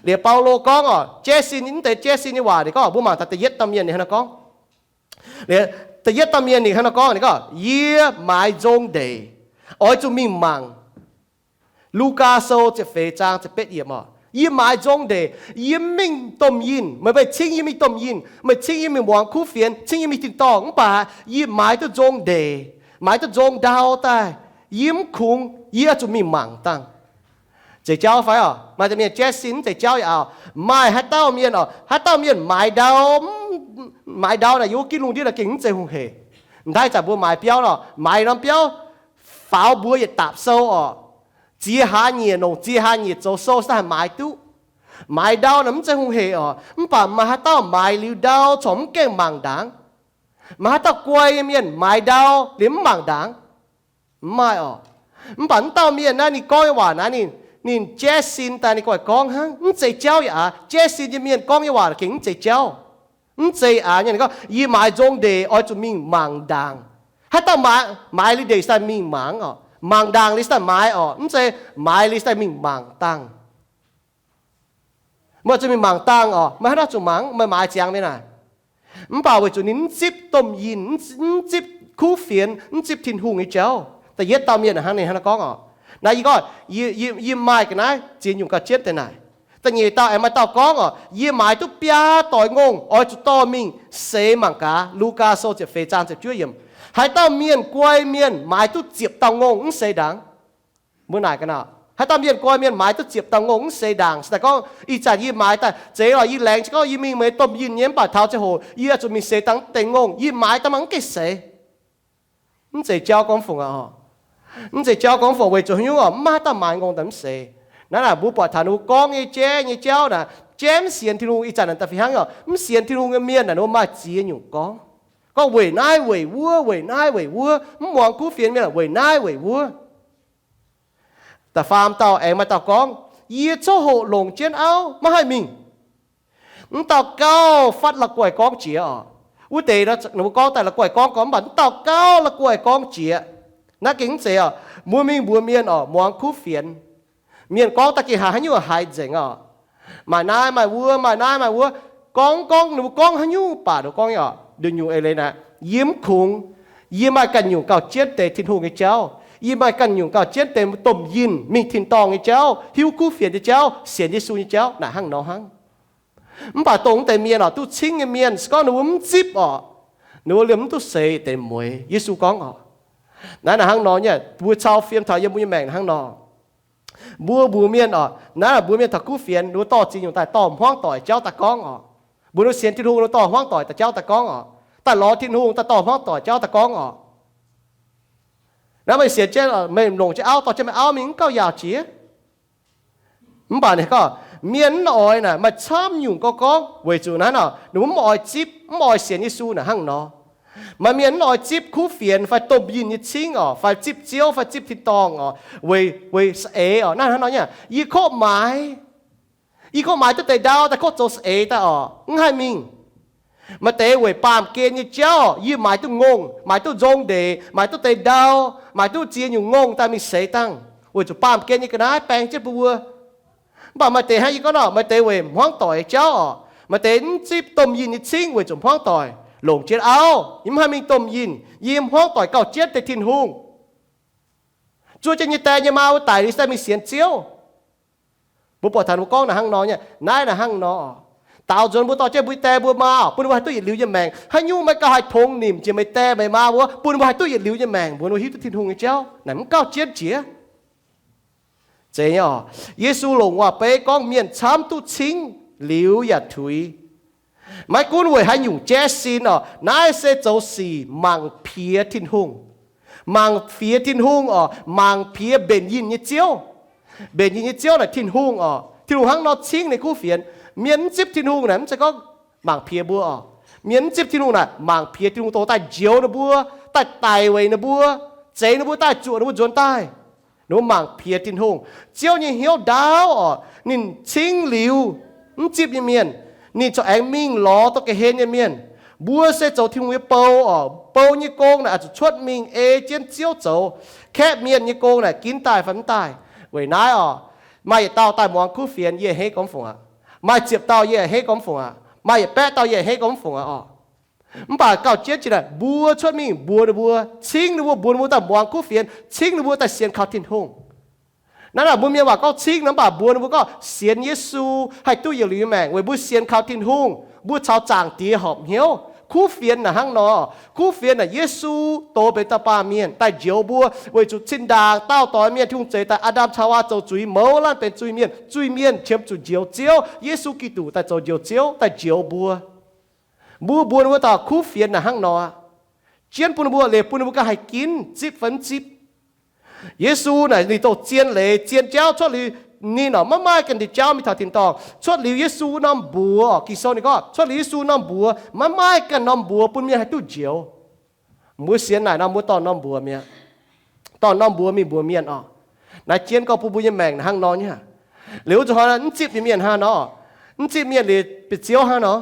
Liuz Baulo gorngv orqc, Jackson, mv deix Jackson nyei waac ninh gorngv, mbuo mangc taux da'yietv dauh mienh ninh hnangv nor gorngv. Liuz da'yietv dauh mienh ninh hnangv nor gorngv, ninh gorngv, yie maaiz nzong ndeic, oix zuqc mingh mangc. Lugaa Sou ziepc feix zaang ziepc betv yiemc orqc, yie maaiz nzong ndeic, yie mv mingh domh yinh. Meih, meih cingv yie mingh domh yinh, meih cingv yie mingh muangx kuv fienx, cingv yie mingh tin-dorngh, mv baac yie maaiz duqv nzong ndeic, maaiz duqv nzong ndau daaih. Yie mv kungx, yie oix zuqc mingh mangc dangh. Zeiz jauv fai orqc? Maaih deix mienh, Jackson, mv zeiz jauv yaac auv. Maaih haaix dauh mienh orqc, haaix dauh mienh maaiz ndau, maaiz ndau naaic yiem wuov ginv lungh ndiev naaic gengh mv zeiz hungh hec. M'daaih zanc mbuo maaiz biauv nor, maaiz norm biauv faaux mbuox yietc daapc sou orqc, ziex hlaax nyieqc, longc ziex hlaax nyieqc zoux sou se daaih haih maaiz duqv. Maaiz ndau naaic mv zeiz hungh hec orqc, mv baac maaih haaix dauh maaiz liuz ndau corc mv gaengh mangc ndaangc? Maaih haaix dauh guai nyei mienh maaiz ndau liuz mv mangc ndaangc? Mv maaih orqc. Mv baac wuov dauh mienh naaiv ninh gorngv nyei waac naaiv, ninh, ninh Jackson daaih ninh guai gorngv hnangv, mv zeiz jauv yaac aav. Jackson nyei mienh gorngv nyei waac gengh mv zeiz jauv. Mv zeiz aav nyei. Ninh gorngv, yie maaiz nzong ndeic oix zuqc mingh mangc ndaangc. Haaix dauh maaiz, maaiz liuz ndeic se daaih mingh mangc orqc, mangc ndaangc liuz se daaih maaiz orqc, mv zeiz maaiz liuz se daaih mingh mangc dangh. Meih zuqc mingh mangc dangh orqc, meih haaix nor zuqc mangc, meih maaiz ziangx mingh naaic. Mv baac weic zuqc ninh mv zipv domh yinh, mv zipv kuv fienx, mv zipv Tin-Hungh nyei jauv. Da'yietv dauh mienh hnangv, ninh hnangv naaiv gorngv orqc. Naaiv yie gorngv, yie, yie maaih ga'naaiv ziex nyungc gauh jienv deix naaic. Da'nyeic dauh aengx maaih dauh gorngv orqc, yie maaiz duqv biaa doix ngongh, oix zuqc dorh mingh seix mangc gaax. Lugaa Sou ziepc feix zaang ziepc juov yiemc. Haaix dauh mienh, guai mienh, maaiz duqv ziepc dauh ngongh mv seix ndaangc? Mbuo naaic ga'naaiv, haaix dauh mienh, guai mienh, maaiz duqv ziepc dauh ngongh mv seix ndaangc? Se daaih gorngv ih zanc yie maaiz daaih zeiz lorqc, yie laengz jienv gorngv yie mingh meih domh yinh nyei, mv baac taux ziangh hoc yie oix zuqc mingh seix dangh deix ngongh, yie maaiz daaih mv gaengh seix. Mv zeiz jauv gorngv fungc aqv. Mv zeiz jauv gorngv fungc weic zuqc haaix nyungc orqc, mv maaih haaix dauh maaiz ngongh daaih mv seix. Naaiv naaic mbuo buatc taux ninh mbuo gorngv nyei jaiv nyei jauv naaic, jaiv mv sienx Tin-Hungh. Ih zanc naaic da'fih hnangv orqc, mv sienx Tin-Hungh nyei mienh naaic ninh mbuo maaih ziex nyungc gorngv. Gorngv weic naaiv weic wuov, weic naaiv weic wuov, mv muangx kuv fienx mienh weic naaiv weic wuov. Da'faam dauh aengx maaih dauh gorngv, yie coqv hoqc longc jienv auv maiv haih mingh. Mv dauh gauh fatv la'guaih gorngv jiex orqc. Wuov deix ninh mbuo gorngv daaih la'guaih gorngv gorngv, mv baac mv dauh gauh la'guaih gorngv jiex. Naaiv gengh mv zeiz orqc. Mbuo mingh mbuox mienh orqc, muangx kuv fienx, mienh gorngv daaih gengh haiz haaix nyungc haiz nzengc orqc. Maaih naaiv maaih wuov, maaih naaiv maaih wuov. Gorngv gorngv ninh mbuo gorngv haaix nyungc baac ninh mbuo gorngv orqc, nduqc nyungc eix leiz naaic, yie mv kungx. Yie maaih ganh nyungc gauh jienv deix Tin-Hungh nyei jauv. Yie maaih ganh nyungc gauh jienv deix domh yinh, mingh tin-dorngh nyei jauv, hiuv kuv fienx nyei jauv, sienx Yesu nyei jauv naaic hnangv nor hnangv. Mv baac dongh wuov deix mienh orqc, duqv cingv nyei mienh se gorngv ninh mbuo mv zipv orqc, ninh mbuo liemh mv duqv seix deix mueix. Yesu gorngv orqc, naaiv naaic hnangv nor nyei, mbuo cau fiem taux yiem mbuo nyei maengc hnangv nor. Mbuo mbuox mienh orqc, naaiv mbuox mienh taux kuv fienx, ninh mbuo dorh ziex nyungc daaih dorh hmuangv doic jauv daaih gorngv orqc. Mbuox ninh mbuo sienx Tin-Hungh, ninh mbuo dorh hmuangv doic daaih jauv daaih gorngv orqc. Daaih lorz Tin-Hungh daaih dorh hmuangv doic jauv daaih gorngv orqc. Naaiv meih sienx jienv, meih longc jienv auv, dorh jienv meih auv mingh mv gauh yaauc jiex. Mv baac ninh gorngv mienh mv oix naaic maaih camv nyungc gorngv gorngv weic zuqc naaiv nor ninh mbuo mv oix zipv, mv oix sienx Yesu naaic hnangv nor. Maaih mienh mv oix zipv kuv fienx fai domh yinh nyei cingv orqc, fai zipv Ziouv fai zipv tin-dorngh orqc, weic, weic saeng-eix orqc. Naaiv hnangv nor nyei, yie kov maaiz, yie kov maaiz duqv deix ndau daaih kov zoux saeng-eix daaih orqc, mv haih mingh. Maaih deix weic baamh gen nyei jauv, yie maaiz duqv ngongh, maaiz duqv nzong ndeic, maaiz duqv deix ndau, maaiz duqv ziex nyungc ngongh daaih mingh seix dangh, weic zuqc baamh gen nyei ga'naaiv baeng jienv mbuo. Mv baac maaih deix hnangv yie gorngv nor, maaih deix weic hmuangv doic jauv orqc. Maaih deix mv zipv domh yinh nyei cingv weic zuqc hmuangv doic, longc jienv auv, yie mv haih mingh domh yinh, yie hmuangv doic gauh jienv deix Tin-Hungh. Zuov jienv nyei die nyei maa wuov daic liuz se daaih mingh sienx Ziouv. Mbuo buatc taux ninh mbuo gorngv naaic hnangv nor nyei, naaiv naaic hnangv nor. Daaux nzuonx mbuo dorh jienv mbuo die mbuo maa bun ninh mbuo haih duqv yietc liuz nyei maengc. Haaix nyungc meih gauh haih tongx nimc jiex meih die meih maa mbuo bun ninh mbuo haih duqv yietc liuz nyei maengc, mbuox ninh mbuo hiuv duqv Tin-Hungh nyei jauv naaic mv gauh jienv jiex. Zeiz nyei orqc. Yesu longc waac-beiv gorngv mienh camv duqv cingv liuz yaac tuix. Maiv gunv weic haaix nyungc jaiv sin orqc, naaiv se zoux sic mangc piex Tin-Hungh. Mangc piex Tin-Hungh orqc, mangc piex mbenc yinh nyei Ziouv. Mbenc yinh nyei Ziouv naaic Tin-Hungh orqc. Tin-Hungh hnangv nor cingv ninh kuv fienx. Mienh mv zipv Tin-Hungh naaic mv zeiz gorngv mangc piex mbuo orqc. Mienh mv zipv Tin-Hungh naaic mangc piex Tin-Hungh dongh daaih njoux ninh mbuo, daaih daic weic ninh mbuo, zeix ninh mbuo daaih, zuoqc ninh mbuo nzuonx daaih. Ninh mbuo mangc piex Tin-Hungh. Ziouv nyei hnyouv ndaauv oc, ninh cingv liuz mv zipv nyei mienh, ninh corc aengx mingh lorz dongh ga'hlen nyei mienh. Mbuo se zoux Tin-Hungh nyei bou oc. Bou nyei gong naaic oix zuqc cuotv mingh ei jienv Ziouv zoux. Kaeqv mienh nyei gong naaic ginv daaih fai mv daaih. Weic naaiv oc, maaih yietc dauh daaih muangx kuv fienx, yie a'hneiv gormx fungc aqv. Maaih ziepc dauh yie a'hneiv gormx fungc aqv. Maaih yietc baeqv dauh yie a'hneiv gormx fungc aqv oc. Mv baac gauh jienv jiex naaic, mbuo cuotv mingh mbuox ninh mbuo, cingv ninh mbuo, mbuox ninh mbuo daaih muangx kuv fienx, cingv ninh mbuo daaih sienx kaux Tin-Hungh. Naaiv naaic mbuo mienh waac gorngv cingv nor, mv baac mbuox ninh mbuo gorngv sienx Yesu haih duqv yietc liuz nyei maengc weic mbuo sienx kaux Tin-Hungh, mbuo caux Zaangc Diex horpc hnyouv. Kuv fienx naaic hnangv nor. Kuv fienx naaic Yesu doz benx dauh baamh mienh daaih njoux mbuo, weic zuqc zinh ndaangc daauh doix mienh Tin-Hungh zeix daaih, Aa^ndam caux Haawaa zoux zuiz, mouz laanh benx zuiz-mienh, zuiz-mienh qiemx zuqc njoux Ziouv, Yesu Giduc daaih zoux njoux Ziouv daaih njoux mbuo. Mbuo mbuox ninh mbuo taux kuv fienx naaic hnangv nor, jienv bun ninh mbuo, liuz bun ninh mbuo ganh haih ginv zipv fai mv zipv. Yesu naaic ninh dongh zien leiz zien jauv. Cuotv liuz ninh oc, maiv maaih ganh nyei jauv mingh taux tin-dorngh. Cuotv liuz Yesu norm mbuox, Ging-Sou ninh gorngv cuotv liuz Yesu norm mbuox, maiv maaih ganh norm mbuox bun mienh haih duqv njoux. Mbuo sienx naaic nor mbuo dorh norm mbuox mi'aqv. Dorh norm mbuox mingh mbuox mienh oc. Naaiv jienv gorngv bun mbuo nyei maengc naaic hnangv nor nyei. Liuz zuqc hnoi mv zipv nyei mienh hnangv nor, mv zipv mienh liuz bieqc Ziouv hnangv nor,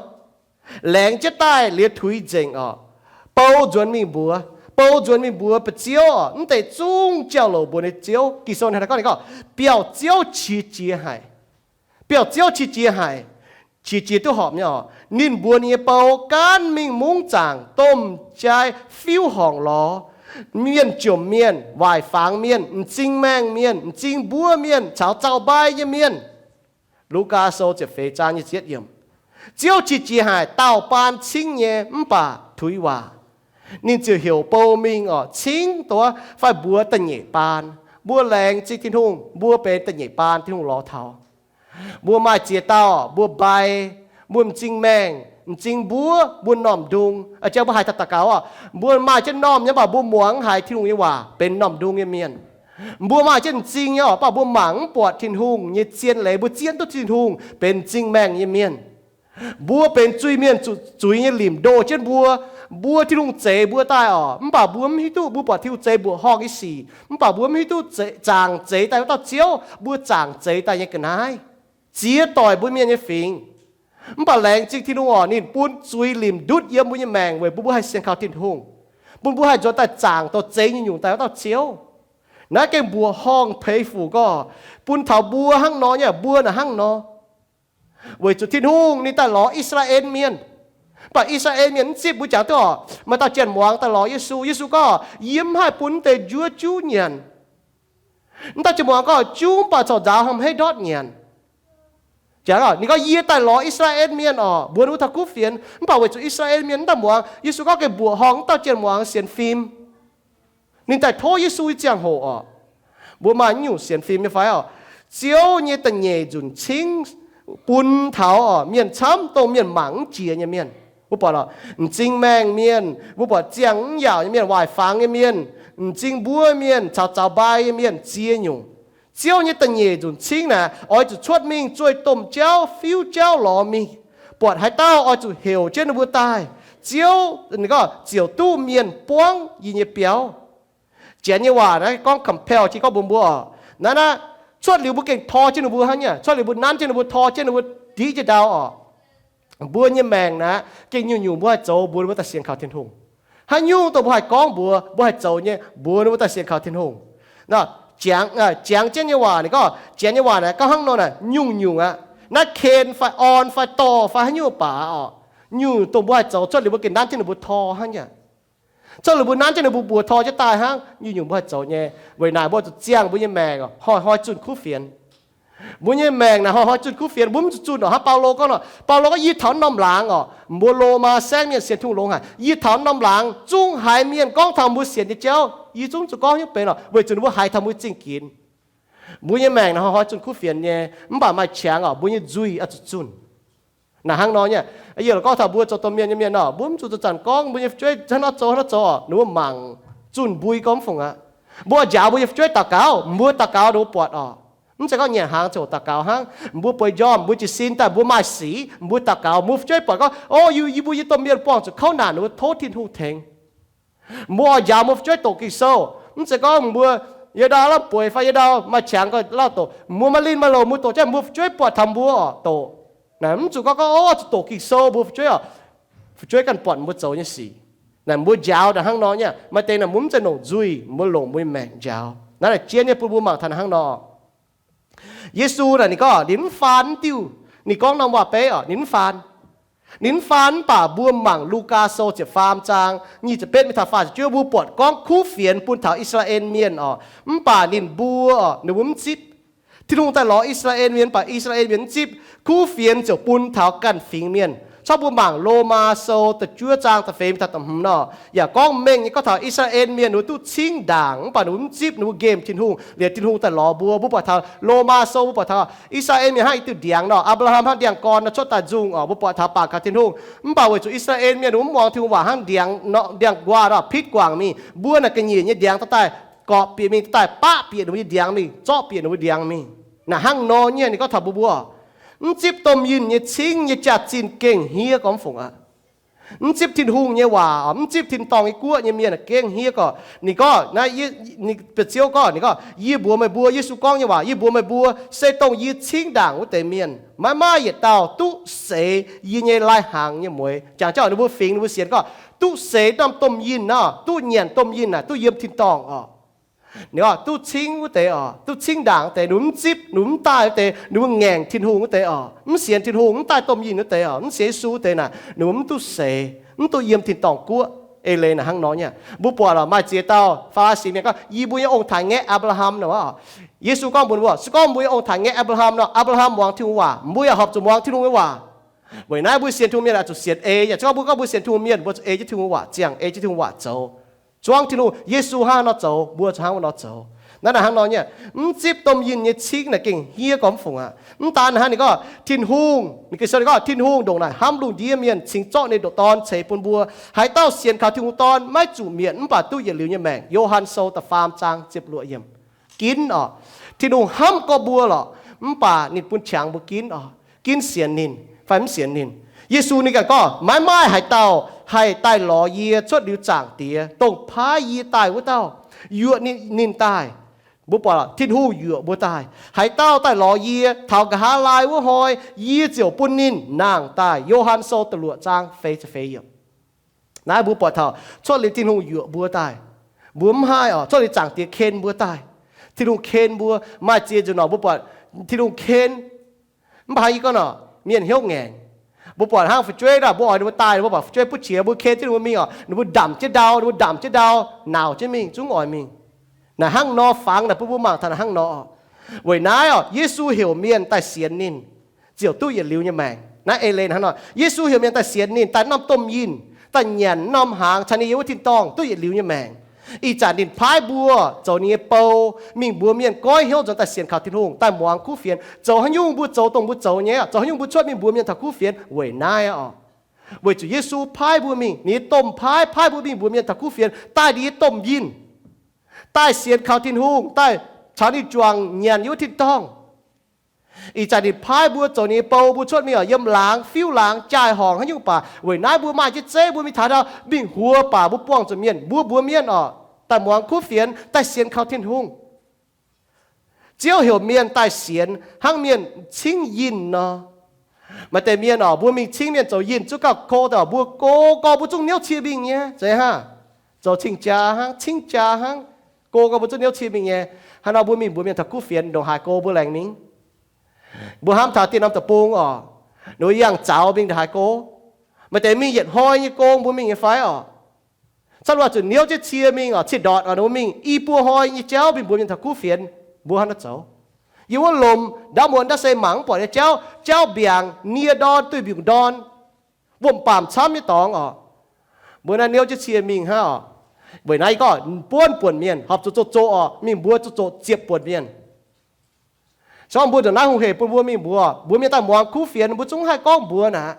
laengz jienv daaih liuz tuix nzengc oc. Bou nzuonx mingh mbuox, bou nzuonx mingh mbuox bieqc Ziouv oc. Mv deix zungv jauv-louc mbuox ninh Ziouv. Ging-Sou ninh gorngv, ninh gorngv, biauv Ziouv qiex jiez haic. Biauv Ziouv qiex jiez haic. Qiex jiez duqv horpc nyei oc. Ninh mbuox ninh nyei bou gaanv mingh mungv zaangc domh jai fiuv horngc lorz, mienh jomc mienh, waaic fangx mienh, m'zing maengh mienh, m'zing mbuov mienh caux zaux-mbai nyei mienh. Lugaa Sou ziepc feix zaang nyic ziepc yietv yiemc. Ziouv qiex jiez haic, daauh baan cingv nyei mv baac tuix waac. Ninh ziouc heuc bou mingh oc, cingv duqv fai mbuox da'nyeic baan. Mbuo laengz zingh Tin-Hungh, mbuo benx da'nyeic baan Tin-Hungh lorz taux. Mbuo maaih ziex dauh, mbuo mbai, mbuo m'zing maengh, m'zing mbuov, mbuo m'normh ndung. A'jang mbuo haiz taux daux gaux oc, mbuo maaih jienv m'normh nyei, mv baac mbuo muangx mv haiz Tin-Hungh nyei waac benx m'normh ndung nyei mienh. Mbuo maaih jienv m'zing nyei oc, mv baac mbuo mangc mv buatc Tin-Hungh nyei zien leiz, mbuo zien duqv Tin-Hungh benx m'zing maengh nyei mienh. Mbuo benx zuiz-mienh, zuqc zuiz nyei limc ndoh jienv mbuo. Mbuo Tin-Hungh zeix mbuo daaih oc, mv baac mbuo mv hiuv duqv mbuo buatc Tin-Hungh zeix mbuoqc horngh nyei sic, mv baac mbuo mv hiuv duqv zaangc zeix daaih wuov dauh Ziouv, mbuo zaangc zeix daaih nyei ga'naaiv ziex doic mbuo mienh nyei fingx. Mv baac laengz zingh Tin-Hungh oc, ninh bun zuiz limc ndutv yiem mbuo nyei maengc weic bun mbuo haih sienx kaux Tin-Hungh, bun mbuo haih nzuonx daaih zaangc douz zeix nyungc-nyungc daaih wuov dauh Ziouv. Naaiv gengh mbuoqc horngh peix fuc gorx bun taux mbuo hnangv nor nyei, mbuo naaic hnangv nor. Weic zuqc Tin-Hungh ninh daaih lorz I^saa^laa^en Mienh, mv baac I^saa^laa^en Mienh mv zipv. Mbuo jangx duqv oc, maaih dauh janx muangx daaih lorz Yesu. Yesu gorngv, yie mv haih bun mv deix njuov juv nyanc. Mv dauh janx muangx gorngv, juv mv baac corc nzaaux hnamv heiv ndortv nyanc. Jangx, ninh gorngv, yie daaih lorz I^saa^laa^en Mienh oc, mbuox ninh mbuo taux kuv fienx, mv baac weic zuqc I^saa^laa^en Mienh mv daaih muangx. Yesu gorngv gengh mbuoqc horngh wuov dauh janx muangx sienx fim. Ninh daaih tov Yesu nyei ziangh hoc oc, mbuo maaih nyungc sienx fim nyei fai oc? Ziouv nyei da'nyeic nzunc cingv bun taux oc mienh camv dongh mienh mangc mv jiex nyei mienh. Mbuo buatc oc, m'zing maengh mienh, mbuo buatc ziangh mv yaauc nyei mienh, waaic fangx nyei mienh, m'zing mbuov mienh caux zaux-mbai nyei mienh, ziex nyungc. Ziouv nyei da'nyeic nzunc cingv naaic oix zuqc cuotv mingh zueih domh jauv fiuv jauv lorz mingh, buatc haaix dauh oix zuqc heuc jienv ninh mbuo daaih. Ziouv ziouc duqv mienh buangv yie nyei biauv. Janx nyei waac naaiv gorngv compel, jiex gorngv mbuox mbuo oc, naaiv naaiv, cuotv liuz mbuo gengh tor jienv ninh mbuo hnangv nyei. Cuotv liuz mbuo nanv jienv ninh mbuo, tor jienv ninh mbuo, div jienv ndau oc. Mbuo nyei maengc naaic gengh nyungc-nyungc mbuo haih zoux mbuox ninh mbuo daaih sienx kaux Tin-Hungh. Haaix nyungc dongh mbuo haih gorngv mbuox, mbuo haih zoux nyei, mbuox ninh mbuo daaih sienx kaux Tin-Hungh. Jangx, jangx jienv nyei waac, ninh gorngv janx nyei waac naaic gorngv hnangv nor naaic nyungc-nyungc aqv. Naaiv ken fai orn fai dorh fai haaix nyungc baac oc, nyungc dongh mbuo haih zoux cuotv liuz mbuo gengh nanv jienv ninh mbuo tor hnangv nyei. Cuotv liuz mbuo nanv jienv ninh mbuo, mbuox tor jienv daaih hnangv, nyungc-nyungc mbuo haih zoux nyei. Weic naaic mbuo zuqc ziangh mbuo nyei maengc oc, hnoi-hnoi zunh kuv fienx. Mbuo nyei maengc naaic hnoi-hnoi zunh kuv fienx, mbuo mv zuqc zunh oc. Hnangv Baulo gorngv nor, Baulo gorngv, yie taux norm laangz oc, mbuo Lomaa saengv mienh sienx Tin-Hungh longx haic. Yie taux norm laangz zungv haiz mienh gorngv taux mbuo sienx nyei jauv, yie zungv zuqc gorngv nyei benx oc, weic zuqc ninh mbuo haiz taux mbuo zingh ginx. Mbuo nyei maengc naaic hnoi-hnoi zunh kuv fienx nyei, mv baac maaih qangx oc, mbuo nyei nzuih oix zuqc zunh. Naaic hnangv nor nyei, yie gorngv taux mbuo zoux domh mienh nyei mienh oc, mbuo mv zuqc zanc-zanc gorngv mbuo nyei fu'jueiv hnangv nor zoux hnangv nor zoux oc, ninh mbuo mangc zunh mbui gorngv mv fungc aqv. Mbuo njaaux mbuo nyei fu'jueiv daux gaux, mbuo daux gaux ninh mbuo buatc oc. Mv zeiz gorngv nyanc hnaangx ziouc daux gaux hnangv. Mbuo bueix njormh, mbuo jiez sin daaih, mbuo maaih sic, mbuo daux gaux, mbuo fu'jueiv buatc gorngv, o, yie, yie mbuo nyei domh mienh buangh zuqc kouv naanc, ninh mbuo tov Tin-Hungh tengx. Mbuo oix njaaux mbuo fu'jueiv doqc Ging-Sou, Mv zeiz gorngv mbuo yie ndau lamh bueix fai yie ndau maaih qangx gau lauh doqc, mbuo maaih linh maaih loc mbuo doqc jienv mbuo fu'jueiv buatc taux mbuo oc doqc. Naaic mv zuqc gorngv gorngv oc zuqc doqc Ging-Sou mbuo fu'jueiv oc, fu'jueiv ganh buatc mbuo zoux nyei sic. Naaic mbuo njaaux naaic hnangv nor nyei, maaih deix naaic mbuo mv zeiz longc nzuih, mbuo longc mbuo nyei maengc njaaux. Naaiv naaic jien nyei bun mbuo mangc taux naaic hnangv nor. Yesu naaic ninh gorngv ninh mv faan mv diuh, ninh gorngv norm waac-beiv oc ninh mv faan. Ninh mv faan mv baac mbuo mangc Lugaa Sou ziepc faam zaang nyic ziepc betv mingh taux faah ziepc juov, mbuo buatc gorngv kuv fienx bun taux I^saa^laa^en Mienh oc, mv baac ninh mbuo oc ninh mbuo mv zipv. Tin-Hungh daaih lorz I^saa^laa^en Mienh mv baac I^saa^laa^en Mienh mv zipv, kuv fienx ziouc bun taux ganh fingx mienh. Corc mbuo mangc Lomaa Sou da'juov zaang da'feix mingh taux da'hmz nor, yaac gorngv mengh nyei gorngv taux I^saa^laa^en Mienh ninh mbuo duqv cingv ndaangc mv baac ninh mbuo mv zipv, ninh mbuo nqemh Tin-Hungh. Liuz Tin-Hungh daaih lorz mbuo, mbuo buatc taux Lomaa Sou mbuo buatc taux I^saa^laa^en Mienh hnangv i diuh ndiangx nor, Apc^laa^ham hnangv ndiangx-gorn nor cuotv daaih nzungh oc, mbuo buatc taux bangc kaux Tin-Hungh. Mv baac weic zuqc I^saa^laa^en Mienh ninh mbuo mv muangx Tin-Hungh waac hnangv ndiangx, ndiangx-nquaah nor pitv guangc mingh, mbuo naaic ga'nyiec nyei ndiangx daaih daaih gorpc bieqc mingh, daaih baqv bieqc ninh mbuo nyei ndiangx mingh, zorqv bieqc ninh mbuo ndiangx mingh. Naaic hnangv nor nyei ninh gorngv taux mbuo mbuo mv zipv domh yinh nyei cingv nyei jaax-zinh gengh hniev gormx fungc aqv. Mv zipv Tin-Hungh nyei waac, mv zipv tin-dorngh nyei guoqv nyei mienh gengh hniev gorqv. Ninh gorngv naaiv, Ziouv gorngv, ninh gorngv, yie mbuox meih mbuo, Yesu gorngv nyei waac, yie mbuox meih mbuo, se dongh yie cingv ndaangc wuov deix mienh maiv maaih yietc dauh duqv seix yie nyei lai-hnaangx nyei mueix. Jangx jauv ninh mbuo fingx ninh mbuo sienx gorngv duqv seix norm domh yinh nor, duqv nyanc domh yinh naaic duqv yiem tin-dorngh oc. Ninh gorngv duqv cingv wuov deix oc, duqv cingv ndaangc wuov deix, ninh mbuo mv zipv, ninh mbuo mv daaih wuov deix, ninh mbuo ngaengc Tin-Hungh wuov deix oc, mv sienx Tin-Hungh, mv daaih domh yinh wuov deix oc, mv sienx Yesu wuov deix naaic ninh mbuo mv duqv seix, mv duqv yiem tin-dorngh guoqv. Eix leiz naaic hnangv nor nyei. Mbuo buatc lorqc, maaih ziex dauh Faa^li^si mienh gorngv, yie mbuo nyei ong-taaix ngaeqv Apc^laa^ham nor. Yesu gorngv mbuox ninh mbuo, se gorngv mbuo nyei ong-taaix ngaeqv Apc^laa^ham nor, Apc^laa^ham muangx Tin-Hungh waac, mbuo yaac horpc zuqc muangx Tin-Hungh nyei waac. Weic naaiv mbuo sienx Tin-Hungh mienh oix zuqc sienx ei. Yaac se gorngv mbuo gorngv mbuo sienx Tin-Hungh mienh, mbuo zuqc ei jienv Tin-Hungh waac ziangh, ei jienv Tin-Hungh waac zoux. Zuangv Tin-Hungh, Yesu hnangv nor zoux, mbuo zuqc hnangv nor zoux. Naaiv naaic hnangv nor nyei, mv zipv domh yinh nyei cingv naaic gengh hniev gormx fungc aqv. Mv daan hnangv, ninh gorngv Tin-Hungh, ninh Ging-Sou ninh gorngv Tin-Hungh ndongc naaic hnamv lungh ndiev mienh cingx zorqv ninh ndoqc Dorn ceix bun mbuo. Haaix dauh sienx kaux Tin-Hungh Dorn maiv zuqc mietc mv baac duqv yietc liuz nyei maengc. Yo^han Sou da'faam zaang ziepc luoqc yiemc. Ginv oc. Tin-Hungh hnamv gorngv mbuo lorqc, mv baac ninh bun qangx mbuo ginv oc, ginv sienx ninh fai mv sienx ninh. Yesu ninh ganh gorngv, maiv maaih haaix dauh haih daaih lorz yie cuotv liuz Zaangc Diex, dongh paaiv yie daaih wuov dauh, yuoqc ninh, ninh daaih. Mbuo buatc Tin-Hungh yuoqc mbuo daaih. Haaix dauh daaih lorz yie taux nqa'haav laai wuov hnoi, yie ziouc bun ninh nangh daaih. Yo^han Sou da'luoqc zaang feix ziepc feix yiemc. Naaiv mbuo buatc taux cuotv liuz Tin-Hungh yuoqc mbuo daaih. Mbuo mv haih oc, cuotv liuz Zaangc Diex ken mbuo daaih. Tin-Hungh ken mbuo. Maaih ziex nzunc nor mbuo buatc Tin-Hungh ken. Mv baac hnangv yie gorngv nor, mienh hnyouv ngaengc. Mbuo buatc hnangv fu'jueiv nor, mbuo oix ninh mbuo daaih, mbuo buatc fu'jueiv butv qiex, mbuo ken jienv ninh mbuo mingh oc, ninh mbuo ndamc jienv ndau, ninh mbuo ndamc jienv ndau, nauc jienv mingh, zungv oix mingh. Naaic hnangv nor fangx naaic bun mbuo mangc taux naaic hnangv nor. Weic naaiv oc, Yesu heuc mienh daaih sienx ninh ziouc duqv yietc liuz nyei maengc. Naaiv eix leiz hnangv nor, Yesu heuc mienh daaih sienx ninh, daaih norm domh yinh, daaih nyanc norm hnaangx caux ninh yiem wuov tin-dorngh duqv yietc liuz nyei maengc. Ih zanc ninh paaiv mbuo zoux ninh nyei bou, mingh mbuox mienh goiv hnyouv nzuonx daaih sienx kaux Tin-Hungh, daaih muangx kuv fienx. Zoux haaix nyungc mbuo zoux dongh mbuo zoux nyei, zoux haaix nyungc mbuo cuotv mingh mbuox mienh taux kuv fienx. Weic naaiv oc, weic zuqc Yesu paaiv mbuo mingh, ninh nyei domh paaiv, paaiv mbuo mingh mbuox mienh taux kuv fienx, daaih ninh nyei domh yinh, daaih sienx kaux Tin-Hungh, daaih caux ninh juangc nyanc yiem wuov tin-dorngh. Ih zanc ninh paaiv mbuo zoux ninh nyei bou, mbuo cuotv mingh oc, yiem laangz, fiuv laangz, jaai-horngc haaix nyungc baac. Weic naaiv mbuo maaih jienv zeiv, mbuo mingh taux ndau mingh huox baac mbuo buangh zuqc mienh, mbuo mbuox mienh oc, daaih muangx kuv fienx, daaih sienx kaux Tin-Hungh. Ziouv heuc mienh daaih sienx hnangv mienh cingv yinh nor. Maaih deix mienh oc, mbuo mingh cingv mienh zoux yinh zuqc gauh ko daaih oc, mbuo go gorx mbuo zungv niouv cie mingh nyei, zeiz hnangv. Zoux cing-jaa hnangv, cingv jaa hnangv, go gorx mbuo zungv niouv cie mingh nyei. Hnangv nor mbuo mingh mbuox mienh taux kuv fienx ndongc haaix go mbuo laengz mingh? Mbuo hnamv taux dieh norm deic-bung oc, ninh mbuo yangh zaux mingh ndongc haaix go? Maaih deix mingh yietc hnoi nyei gong mbuo mingh nyei fai oc? Camv waac zuqc niouv jienv cie mingh oc, ciev ndortc oc, ninh mbuo mingh i buo hnoi nyei jauv mingh mbuox mienh taux kuv fienx, mbuo hnangv naaiv zoux. Yie wuov lomc ndaamv muonz ndaav se mangc mv buatc nyei jauv, jauv mbiaangc nie ndorn duih mbiungc ndorn, wuom-baamc camv nyei dorngx oc. Mbuo naaiv niouv jienv cie mingh hnangv oc. Weic naaiv yie gorngv buonv buonc mienh horpc zuqc zoqc zoqc oc, mingh mbuox zoqc zoqc ziepc buonc mienh. Se gorngv mbuo ndongc naaiv hungh hec bun mbuo mingh mbuox, mbuox mienh daaih muangx kuv fienx, mbuo zungv haih gorngv mbuox naaic.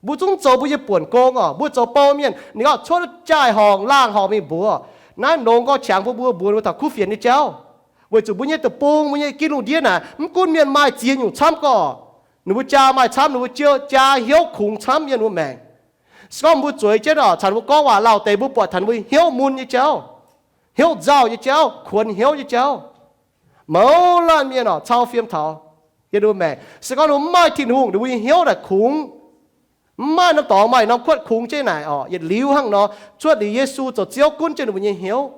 Mbuo zungv zoux mbuo nyei buonc gong oc. Mbuo zoux bou mienh, ninh gorngv cuotv jaai-horngc laangh horngc mingh mbuox, naaiv longx gorx qangx bun mbuo mbuox ninh mbuo taux kuv fienx nyei jauv. Weic zuqc mbuo nyei deic-bung, mbuo nyei ginv lungh ndiev naaic, mv gunv mienh maaih ziex nyungc camv gorqv, ninh mbuo jaa maaih camv, ninh mbuo jaa hnyouv kungx camv yiem ninh mbuo maengc. Se gorngv mbuo zueiz jienv oc, caux ninh mbuo gorngv waac lauh deix, mbuo buatc taux ninh mbuo hnyouv mun nyei jauv. hnyouv nzauh nyei jauv, kuonx hnyouv nyei jauv. Mouz laanh mienh oc, cau fiem taux yiem ninh mbuo maengc. Se gorngv ninh mbuo mv maaih Tin-Hungh, ninh mbuo nyei hnyouv naaic kungx mv maaih norm dorngx, maaih norm kuotv kungx jienv naaic oc. Yietc liuz hnangv nor, cuotv liuz Yesu zoux Ziouv gunv jienv ninh mbuo nyei hnyouv.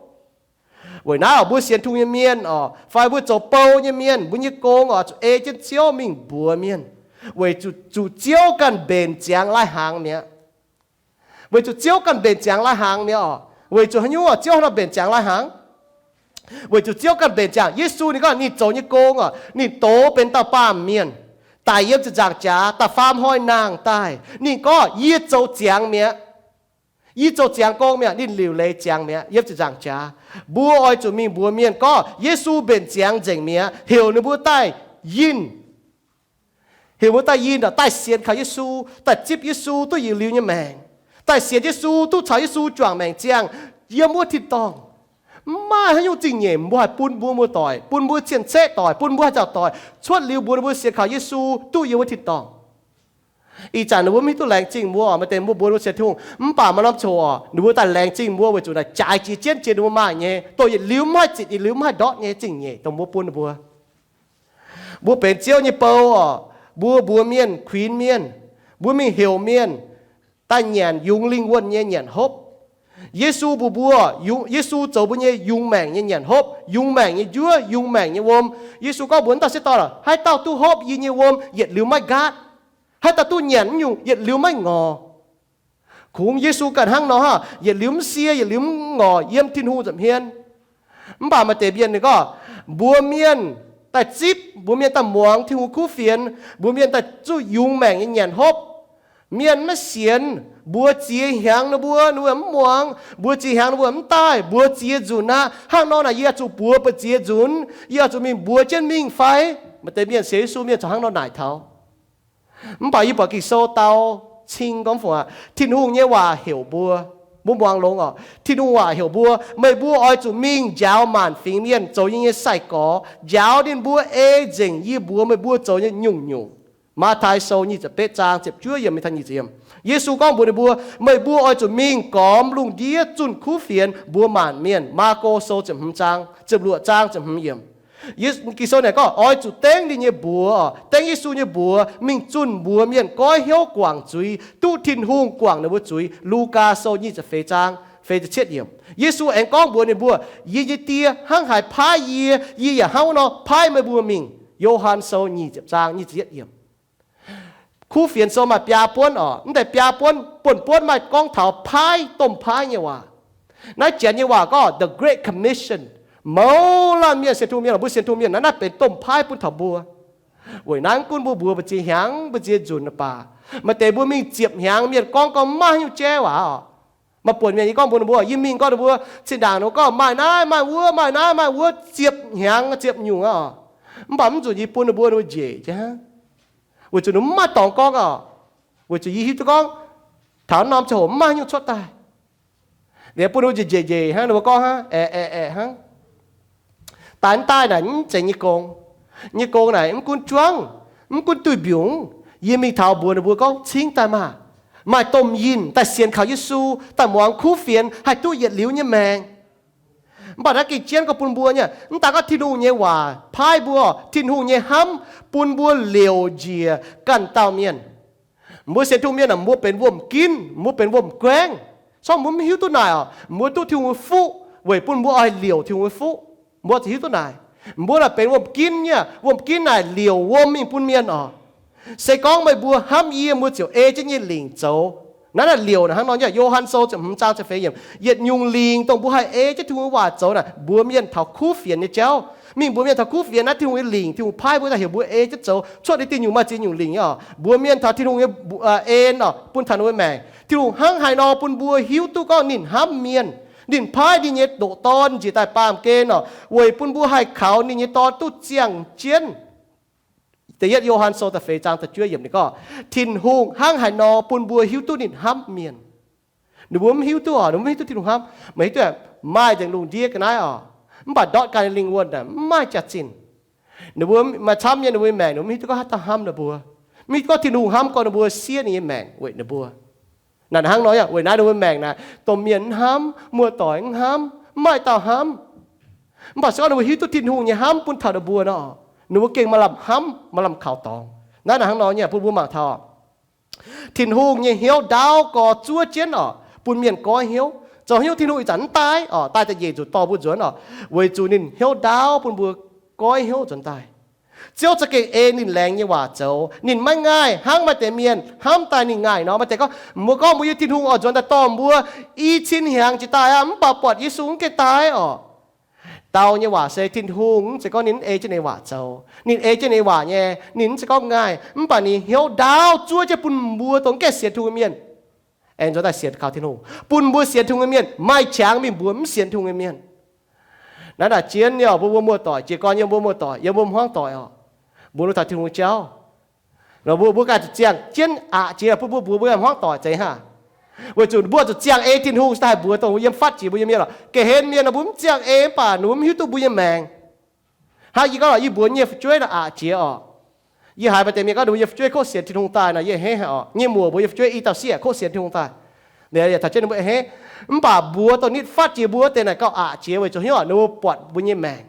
Weic naaiv oc, mbuo sienx Tin-Hungh nyei mienh oc, fai mbuo zoux bou nyei mienh, mbuo nyei gong oc, zuqc ei jienv Ziouv mingh mbuox mienh, weic zuqc, zuqc Ziouv ganh mbenc ziangx lai-hnaangx mi'aqv. Weic zuqc Ziouv ganh mbenc ziangx lai-hnaangx mi'aqv oc. Weic zuqc haaix nyungc oc, Ziouv haaix nor mbenc ziangx lai-hnaangx? Weic zuqc Ziouv ganh mbenc ziangx. Yesu ninh gorngv ninh zoux nyei gong oc, ninh dox benx dauh baamh mienh, daic yiem ziepc nzaangc jaax, da'faam hnoi nangh daaih. Ninh gorngv, yie zoux ziangx mi'aqv. Yie zoux ziangx gong mi'aqv. Ninh liuc leiz ziangx mi'aqv yiem ziepc nzaangc jaax. Mbuo oix zuqc mingh mbuox mienh gorngv Yesu mbenc ziangx nzengc mi'aqv, heuc ninh mbuo daaih yinh. Heuc mbuo daaih yinh, daaih sienx kaux Yesu, daaih zipv Yesu duqv yietc liuz nyei maengc, daaih sienx Yesu duqv caux Yesu juangc maengc ziangh yiem wuov tin-dorngh. Mv maaih haaix nyungc zingh nyeic mbuo haih bun mbuo muoz-doic, bun mbuo cien-ceqv doic, bun mbuo haaix dauh doic cuotv liuz mbuox ninh mbuo sienx kaux Yesu duqv yiem wuov tin-dorngh. Ih zanc ninh mbuo mv hiuv duqv laengz zingh mbuo oc, maaih deix mbuo mbuox ninh mbuo sienx Tin-Hungh mv baac maaih norm coc oc, ninh mbuo daaih laengz zingh mbuo weic zuqc naaic jaaix jiex jienv jiex ninh mbuo maaih nyei, dongh yietc liuz mv haih zitc, yietc liuz mv haih ndortv nyei zingh nyeic dongh mbuo bun ninh mbuo. Mbuo benx Ziouv nyei bou oc, mbuo mbuox mienh, kuinx mienh, mbuo mingh heuc mienh daaih nyanc yungz lingh wuonh nyei nyanc hopv. Yesu mbuox mbuo, Yesu zoux mbuo nyei yungz maengc nyei nyanc hopv, yungz maengc nyei njuov, yungz maengc nyei wuom. Yesu gorngv mbuox wuov dauh sieqv dorn, haaix dauh duqv hopv yie nyei wuom yietc liuz maiv nqaatv. Haaix dauh duqv nyanc naaiv nyungc yietc liuz maiv ngorc. Kungx Yesu ganh hnangv nor, yietc liuz mv sie, yietc liuz mv ngorc yiem Tin-Hungh nza'hmien. Mv baac maaih deix mienh ninh gorngv, mbuox mienh daaih zipv, mbuox mienh daaih muangx Tin-Hungh kuv fienx, mbuox mienh daaih zuqc yungz maengc nyei nyanc hopv. Mienh maiv sienx, mbuox ziex hnyangx ninh mbuo, ninh mbuo mv muangx, mbuox ziex hnyangx ninh mbuo mv daaih, mbuox ziex nzunc aqv. Hnangv nor naaic yie oix zuqc mbuox mbu'ziex nzunc, yie oix zuqc mingh mbuox jienv mingh fai? Maaih deix mienh sienx Yesu mienh corc hnangv nor naaic taux. Mv baac yie buatc Ging-Sou dau cing gorngv fungc aqv, Tin-Hungh nyei waac heuc mbuo, mbuo muangx longx oc. Tin-Hungh waac heuc mbuo, meih mbuo oix zuqc mingh njaaux maanc fingx mienh zoux yie nyei sai-gorx, njaaux ninh mbuo ei nzengc yie mbuox meih mbuo zoux nyei nyungc-nyungc. Matv^tai Sou nyic ziepc betv zaang ziepc juov yiemc, Yesu gorngv mbuox ninh mbuo, meih mbuo oix zuqc mingh gormx lungh ndiev zunh kuv fienx mbuox maanc mienh. Maako Sou ziepc hmz zaang, ziepc luoqc zaang ziepc hmz yiemc. Ging-Sou naaic gorngv oix zuqc dengv ninh nyei mbuox, dengv Yesu nyei mbuox mingh zunh mbuox mienh goiv hnyouv guangc zuiz, duqv Tin-Hungh guangc ninh mbuo zuiz. Lugaa Sou nyic ziepc feix zaang feix ziepc cietv yiemc. Yesu aengx gorngv mbuox ninh mbuo, yie nyei Die hnangv haaix paaiv yie, yie yaac hnangv wuov nor paaiv meih mbuo mingh. Yo^han Sou nyic ziepc zaang nyic ziepc yietv yiemc. Kuv fienx sou maaih biaa buonv oc. Mv deix biaa buonv, buonv-buonv maaih gorngv taux paaiv, domh paaiv nyei waac. Naaiv Janx nyei waac gorngv the Great Commission. Mouz laanh mienh sienx Tin-Hungh mienh, mbuo sienx Tin-Hungh mienh naaiv, naaiv benx domh paaiv bun taux mbuo. Weic naaiv mv gunv mbuo mbuox mbu'ziex hnyangx, mbu'ziex nzunc baac, maaih deix mbuo mingh ziepc hnyangx mienh gorngv, gorngv maiv maaih haaix nyungc jaiv waac oc. Maaih buonc mienh yie gorngv mbuox ninh mbuo, yie mingh gorngv ninh mbuo, zinh ndaangc ninh mbuo gorngv maaih naaiv maaih wuov, maaih naaiv maaih wuov, ziepc hnyangx ziepc nyungc aqv oc. Mv baac mv nzunc yie bun ninh mbuo, ninh mbuo njiec jienv hnangv. Weic zuqc ninh mbuo mv maaih dorngx gorngv oc. Weic zuqc yie hiuv duqv gorngv taux norm ziangh hoc mv maaih haaix nyungc cuotv daaih. Liuz bun ninh mbuo njiec njiec njiec hnangv, ninh mbuo gorngv hnangv, aeqv, aeqv, aeqv hnangv. Daaih mv daaih naaic mv zeiz nyei gong. Nyei gong naaic mv gunv juangv, mv gunv duih mbiungc. Yie mingh taux mbuox ninh mbuo gorngv, cingv daaih maah! Maaih domh yinh daaih sienx kaux Yesu, daaih muangx kuv fienx, haih duqv yietc liuz nyei maengc. Mv baac naaiv gengh jienv gorngv bun mbuo nyei, mv daaih gorngv Tin-Hungh nyei waac paaiv mbuo, Tin-Hungh nyei hnamv bun mbuo liouc njiec ganh dauh mienh. Mbuo sienx Tin-Hungh mienh aah, mbuo benx wuom-ginv, mbuo benx wuom-guaengv. Corc mbuo mv hiuv duqv naaic oc, mbuo duqv Tin-Hungh nyei fuqv weic bun mbuo oix liouc Tin-Hungh nyei fuqv. Mbuo ziouc hiuv duqv naaic, mbuo naaic benx wuom-ginv nyei, wuom-ginv naaic liouc wuom mingh bun mienh oc. Se gorngv meih mbuo hnamv yie, mbuo ziouc ei jienv nyei lingc zoux. Naaiv naaic liouc naaic hnangv nor nyei. Yo^han Sou ziepc hmz zaang ziepc feix yiemc, yietc nyungc lingc dongh mbuo haih ei jienv Tin-Hungh nyei waac zoux naaic, mbuox mienh taux kuv fienx nyei jauv. Mingh mbuox mienh taux kuv fienx naaiv, Tin-Hungh nyei lingc, Tin-Hungh paaiv mbuo daaih heuc mbuo ei jienv zoux. Cuotv liuz diuh nyungc maaih ziex nyungc lingc nyei oc. Mbuox mienh taux Tin-Hungh nyei mbu-, en oc, bun taux ninh mbuo maengc. Tin-Hungh hnangv haaix nor bun mbuo hiuv duqv gorngv ninh hnamv mienh, ninh paaiv ninh nyei ndoqc Dorn njiec daaih baamh gen oc, weic bun mbuo haih kaux ninh nyei Dorn duqv ziangh jienv. Da'yietv Yo^han Sou da'feix zaang da'juov yiemc ninh gorngv, Tin-Hungh hnangv haaix nor bun mbuo hiuv duqv ninh hnamv mienh. Ninh mbuo mv hiuv duqv oc, ninh mbuo mv hiuv duqv Tin-Hungh hnamv. Meih hiuv duqv maaih nzengc lungh ndiev ga'naaiv oc, mv baac ndortv ganh lingh wuonh mv maaih jaax-zinh. Ninh mbuo maaih camv nyei ninh mbuo nyei maengc, ninh mbuo mv hiuv duqv gorngv haaix dauh hnamv ninh mbuo. Mv hiuv duqv gorngv Tin-Hungh hnamv gorngv ninh mbuo siev ninh nyei maengc weic ninh mbuo. Naaic hnangv nor, weic naaiv ninh mbuo maengc naaic, domh mienh mv hnamv, muoz-doic mv hnamv, Mv maaih dauh hnamv. Mv baac se gorngv ninh mbuo hiuv duqv Tin-Hungh nyei hnamv bun taux ninh mbuo nor, ninh mbuo gengh maaih lamh hnamv, maaih lamh kaux dorngx. Naaiv naaic hnangv nor nyei, bun mbuo mangc taux Tin-Hungh nyei hnyouv ndaauv gorx zuov jienv oc, bun mienh goiv hnyouv. Zoux hnyouv Tin-Hungh ih zanc mv daaih oc, daaih da'nyeic nzuqc dorh mbuo nzuonx oc, weic zuqc ninh hnyouv ndaauv bun mbuo goiv hnyouv nzuonx daaih. Ziouv za'gengh ei ninh laengz nyei waac zoux. Ninh maiv ngaih hnangv maaih deix mienh hnamv daaih ninh ngaih nor. Maaih deix gorngv, mbuo gorngv mbuo nyei Tin-Hungh oix nzuonx daaih dorh mbuo i cin hnyangx jiex daaih aqv, mv baac buatc Yesu mv gaengh daaih oc. Dau nyei waac se Tin-Hungh mv zeiz gorngv ninh mv ei jienv ninh waac zoux. Ninh ei jienv ninh waac nyei, ninh mv zeiz gorngv ngaih, mv baac ninh hnyouv ndaauv zuov jienv bun mbuo dongh mv gaengh sienx Tin-Hungh nyei mienh aengx nzuonx daaih sienx kaux Tin-Hungh, bun mbuo sienx Tin-Hungh nyei mienh maaih qangx mingh mbuox mv sienx Tin-Hungh nyei mienh. Naaiv daaih zien nyei oc, mbuo, mbuo muoz-doic, jiez gorn yiem mbuo muoz-doic, yiem mbuo hmuangv doic oc, mbuo taux Tin-Hungh jauv, mbuo, mbuo ganh zuqc ziangh jienv aqc jiex bun mbuo mbuox mbuo hmuangv doic zeiz hnangv. Weic zuqc mbuo zuqc ziangh ei Tin-Hungh se daaih mbuox dongh yiem fatv jiex mbuo nyei mienh oc. Ga'hlen mienh nor mbuo mv ziangh ei mv baac ninh mbuo mv hiuv duqv mbuo nyei maengc. Hnangv yie gorngv, yie mbuox nyei fu'jueiv naaic aqc jiex oc. Yie haiz maaih deix mienh gorngv ninh mbuo nyei fu'jueiv kov sienx Tin-Hungh daaih naaic, yie a'hneiv haic oc. Nyei muoc mbuox yie fu'jueiv i dauh sieqv kov sienx Tin-Hungh daaih. Ninh yaac taux jienv ninh mbuo a'hneiv. Mv baac mbuox dongh nitv fatv jiex mbuo wuov deix naaic gauh aqc jiex weic zuqc hnyouv ninh mbuo buatc mbuo nyei maengc.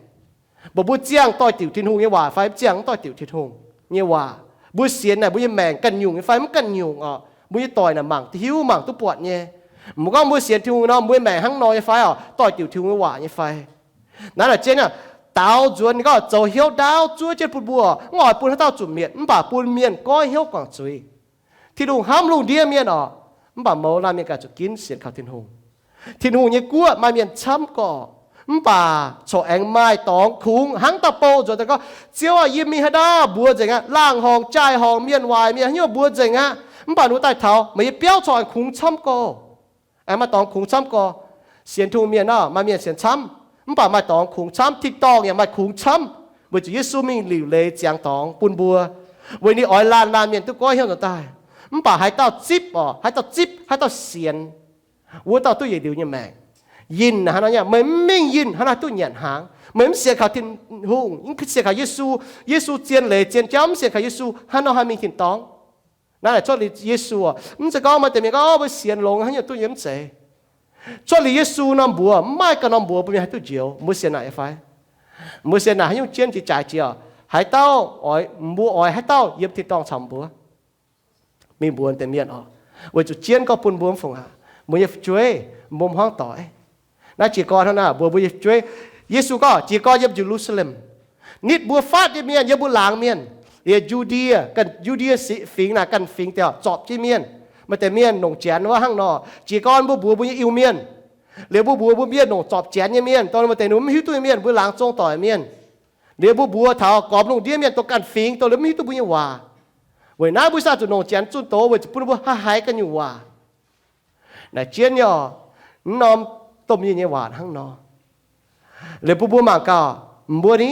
Mbuo, mbuo ziangh doix-diuc Tin-Hungh nyei waac fai mv ziangh doix-diuc Tin-Hungh nyei waac. Mbuo sienx naaic mbuo nyei maengc ganh nyungc nyei fai mv ganh nyungc oc. Mbuo nyei doic naaic mangc hiuv mangc duqv buatc nyei. Mbuo gorngv mbuo sienx Tin-Hungh nor, mbuo nyei maengc hnangv nor nyei fai oc, doix-diuc Tin-Hungh nyei waac nyei fai. Naaiv la'zien naaic, daaux nzuonx ninh gorngv zoux hnyouv ndaauv zuov jienv bun mbuo, mv oix bun haaix dauh zuqc mietc, mv baac bun mienh goiv hnyouv guangc zuiz. Tin-Hungh hnamv lungh ndiev mienh oc, mv baac mouz laanh mienh ganh zuqc ginv sienx kaux Tin-Hungh. Tin-Hungh nyei guoqv maaih mienh camv gorqv, mv baac corc aengx maaih dorngx kungx hnangv dauh bou nzuonx daaih gorngv, Ziouv aac, yie mingh haaix ndau mbuox nzengc aqv. Laangh horngc, jaai horngc, mienh waaic mienh haaix nyungc mbuox nzengc aqv. Mv baac ninh daaih taux meih nyei biauv corc aengx kungx camv gorqv. Aengx maaih dorngx kungx camv gorqv. Sienx Tin-Hungh mienh nor, maaih mienh sienx camv, mv baac maaih dorngx kungx camv. Tin-dorngh yaac maaih kungx camv, weic zuqc Yesu mingh liuc leiz ziangx dorngx bun mbuo, weic ninh oix laanh laanh mienh duqv goiv hnyouv nzuonx daaih. Mv baac haaix dauh zipv oc, haaix dauh zipv, haaix dauh sienx, wuov dauh duqv yietc liuz nyei maengc. Yinh hnangv nor nyei, meih mv mingh yinh hnangv naaiv duqv nyanc hnaangx. Meih mv sienx kaux Tin-Hungh, mv sienx kaux Yesu, Yesu zien leiz zien jauv, mv sienx kaux Yesu, hnangv nor haih mingh tin-dorngh? Naaiv naaic cuotv liuz Yesu oc. Mv zeiz gorngv maaih deix mienh gorngv, Mbuo sienx longx hnangv nyungc duqv nyei, mv zeiz. Cuotv liuz Yesu nor mbuox, mv maaih ganh norm mbuox bun mienh haih duqv njoux. Mbuo sienx naaic fai? Mbuo sienx naaic haaix nyungc jienv jiex jaaix jiex oc. Haaix dauh oix, mbuo oix haaix dauh yiem tin-dorngh caux mbuo? Mingh mbuox deix mienh oc, weic zuqc jienv gorngv bun mbuo mv fungc aqv. Mbuo nyei fu'jueiv, mbuo hmuangv doic. Naaiv jiez gorn hnangv naaiv mbuox mbuo nyei fu'jueiv, Yesu gorngv jiez gorn yiem Ye^lu^saa^lem, nitv mbuo fatv nyei mienh, yiem mbuo laangz mienh, liuz Yu^ndie, ganh Yu^ndie fingx naaic ganh fingx deix zorpc jienv mienh. Maaih deix mienh longc Janx wuov hnangv nor. Jiez gorn mbuo mbuox mbuo nyei Iu-Mienh, liuz mbuo mbuox mbuo mienh longc zorpc Janx nyei mienh, dongh maaih deix ninh mbuo mv hiuv duqv nyei mienh, mbuo laangz zong doic mienh. Liuz mbuo mbuox taux gormx lungh ndiev mienh dongh ganh fingx, dongh ninh mv hiuv duqv mbuo nyei waac. Weic naaiv mbuo saah zuqc longc Janx zunh doz weic zuqc bun mbuo haih haiz ganh nyungc waac. Naaic jienv nyei oc, mv norm domh mienh nyei waac hnangv nor. Liuz bun mbuo mangc gaax, mbuo ni,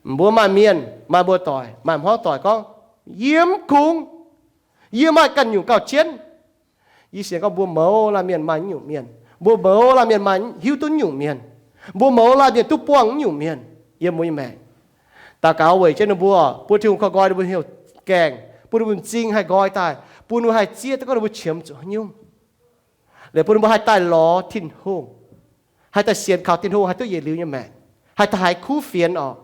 mbuo maaih mienh, maaih muoz-doic, maaih hmuangv doic gorngv, Yie mv kungx, yie maaih ganh nyungc gauh jienv. Yie sienx gorngv mbuo mouz laanh mienh maaih nyungc mienh, mbuo mouz laanh mienh maaih hiuv duqv nyungc mienh, mbuo mouz laanh mienh duqv buangh nyungc mienh yiem mbuo nyei maengc. Daux gaux weic jienv ninh mbuo, bun Tin-Hungh koi nqoi ninh mbuo hnyouv gaengh, bun ninh mbuo m'zing haih nqoi daaih, bun ninh mbuo haih zieqv duqv gorngv ninh mbuo qiemx zuqc haaix nyungc. Liuz bun ninh mbuo haih daaih lorz Tin-Hungh, haih daaih sienx kaux Tin-Hungh haih duqv yietc liuz nyei maengc, haih daaih haiz kuv fienx oc.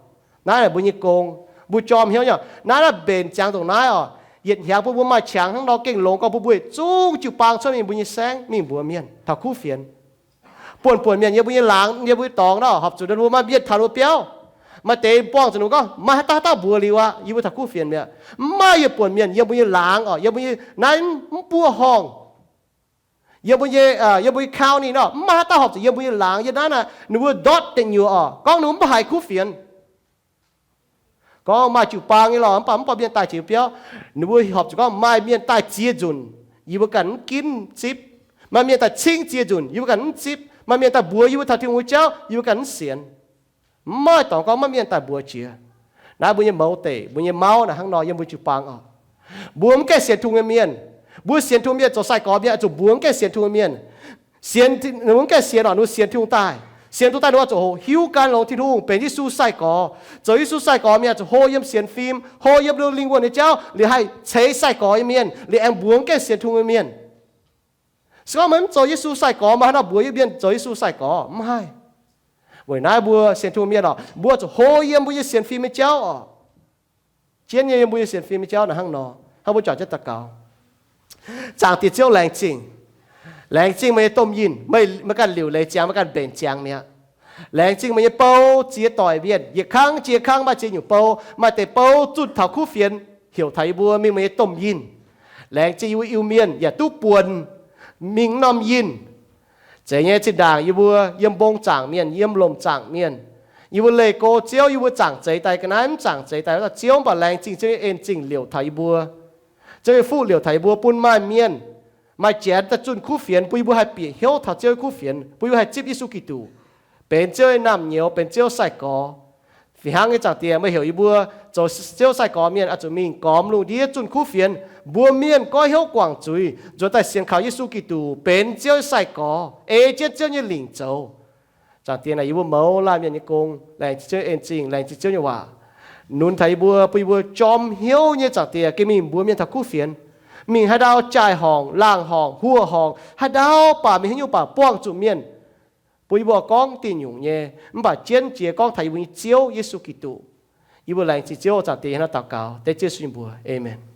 Naaiv mbuo nyei gong, mbuo jorm hnyouv nyei. Naaiv naaiv mbenc ziangx ndongc naaiv oc. Yietc hnyangx bun mbuo maaih qangx hnangv nor gengh longx gorngv bun mbuo yietc zungv jiu-baang cuotv mingh mbuo nyei saengv mingh mbuox mienh taux kuv fienx. Buonc buonc mienh yiem mbuo nyei laangz, yiem mbuo nyei dorngx nor, horpc zuqc ninh mbuo maaih mienh taux ninh mbuo biauv. Maaih deix buangh zuqc ninh mbuo gorngv, Maaih haaix dauh haaix dauh mbuox liuz aqv, yie mbuo taux kuv fienx mi'aqv. Mv maaih yietc buonc mienh yiem mbuo nyei laangz oc, yiem mbuo nyei naaiv mv buov horngh, yiem mbuo nyei, yiem mbuo nyei county nor, mv maaih haaix dauh horpc zuqc yiem mbuo nyei laangz yiem naaiv naaic ninh mbuo ndortv deic nyuoqc oc, gorngv ninh mbuo mv haiz kuv fienx. Gorngv maaih jiu-baang nyei lorqc, mv baac mv buatc mienh daaih jiex biauv. Ninh mbuo horpc zuqc gorngv maaih mienh daaih ziex nzunc, yie mbuo ganh mv ginv zipv. Maaih mienh daaih cingv ziex nzunc, yie mbuo ganh mv zipv. Maaih mienh daaih mbuox yie mbuo taux Tin-Hungh nyei jauv, yie mbuo ganh mv sienx. Mv maaih dorngx gorngv maiv mienh daaih mbuox jiex. Naaiv mbuo nyei mouz deic, mbuo nyei mauv naaic hnangv nor yiem mbuo jiu-baang oc. Mbuo mv gaengh sienx Tin-Hungh nyei mienh. Mbuo sienx Tin-Hungh mienh zoux sai-gorx mienh, zuqc mbuox mv gaengh sienx Tin-Hungh mienh. Sienx, ninh mbuo mv gaengh sienx oc, ninh mbuo sienx Tin-Hungh daaih. Sienx Tin-Hungh daaih ninh mbuo zuqc hoqc hiuv gan longx Tin-Hungh, benx Yesu sai-gorx. Zoux Yesu sai-gorx mienh zuqc hlo yiem sienx fim, hlo yiem lingh wuonh nyei jauv, liuz haih ceix sai-gorx nyei mienh, liuz aengx mbuox mv gaengh sienx Tin-Hungh nyei mienh. Se gorngv meih mv zoux Yesu sai-gorx, meih haaix nor mbuox yie mienh zoux Yesu sai-gorx? Mv haih. Weic naaiv mbuo sienx Tin-Hungh mienh oc, mbuo zuqc hlo yiem mbuo nyei sienx fim nyei jauv oc. Jienv nyei yiem mbuo nyei sienx fim nyei jauv naaiv hnangv nor. Hnangv mbuo juangc jienv daux gaux. Zaangc Diex Ziouv, laengz zingh. Laengz zingh meih nyei domh yinh. Meih, meih ganh liuc leiz ziangx, meih ganh mbenc ziangx mi'aqv. Laengz zingh meih nyei bou ziex doic mienh. Yietc kangv jiex kangv maaih ziex nyungc bou. Maaih deix bou zunh taux kuv fienx, heuc taux yie mbuo mingh meih nyei domh yinh. Laengz zingh yie mbuo Iu-Mienh yaac duqv buonc mingh norm yinh. Zeiz nyei, zinh ndaangc yie mbuo yiem mbong zaangc mienh, yiem lomc zaangc mienh, yie mbuo leih go Ziouv, yie mbuo zaangc zeix daaih. Ga'naaiv mv zaangc zeix daaih, Ziouv, mv baac laengz zingh Ziouv nyei en-zingh liouc taux yie mbuo. Ziouv nyei fuqv liouc taux yie mbuo, bun maaih mienh, maaih janx daaih zunh kuv fienx, bun yie mbuo haih bieqc hnyouv taux Ziouv nyei kuv fienx, bun yie mbuo haih zipv Yesu Giduc, benx Ziouv nyei naamh nyouz, benx Ziouv sai-gorx. Fih hnangv nyei, Zaangc Diex, meih heuc yie mbuo zoux Ziouv sai-gorx mienh oix zuqc mingh gormx lungh ndiev zunh kuv fienx. Mbuo mienh goiv hnyouv guangc zuiz, nzuonx daaih sienx kaux Yesu Giduc, benx Ziouv nyei sai-gorx, ei jienv Ziouv nyei lingc zoux. Zaangc Diex, naaic yie mbuo mouz laanh mienh nyei gong. Laengz zingh Ziouv nyei en-zingh, laengz zingh Ziouv nyei waac, nunc taux yie mbuo, bun yie mbuo jorm hnyouv nyei, Zaangc Diex, gengh mingh mbuox mienh taux kuv fienx. Mingh haaix ndau, jaa-horngc, laangz-horngc, huoqc horngc, haaix ndau baac mingh haaix nyungc baac buangh zuqc mienh, bun yie mbuo gorngv diuh nyungc nyei, mv baac jienv jiex gorngv taux yie mbuo nyei Ziouv Yesu Giduc. Yie mbuo laengz zingh Ziouv, Zaangc Diex, hnangv naaiv daux gaux dengv Ziouv Yesu nyei mbuox. Aamen.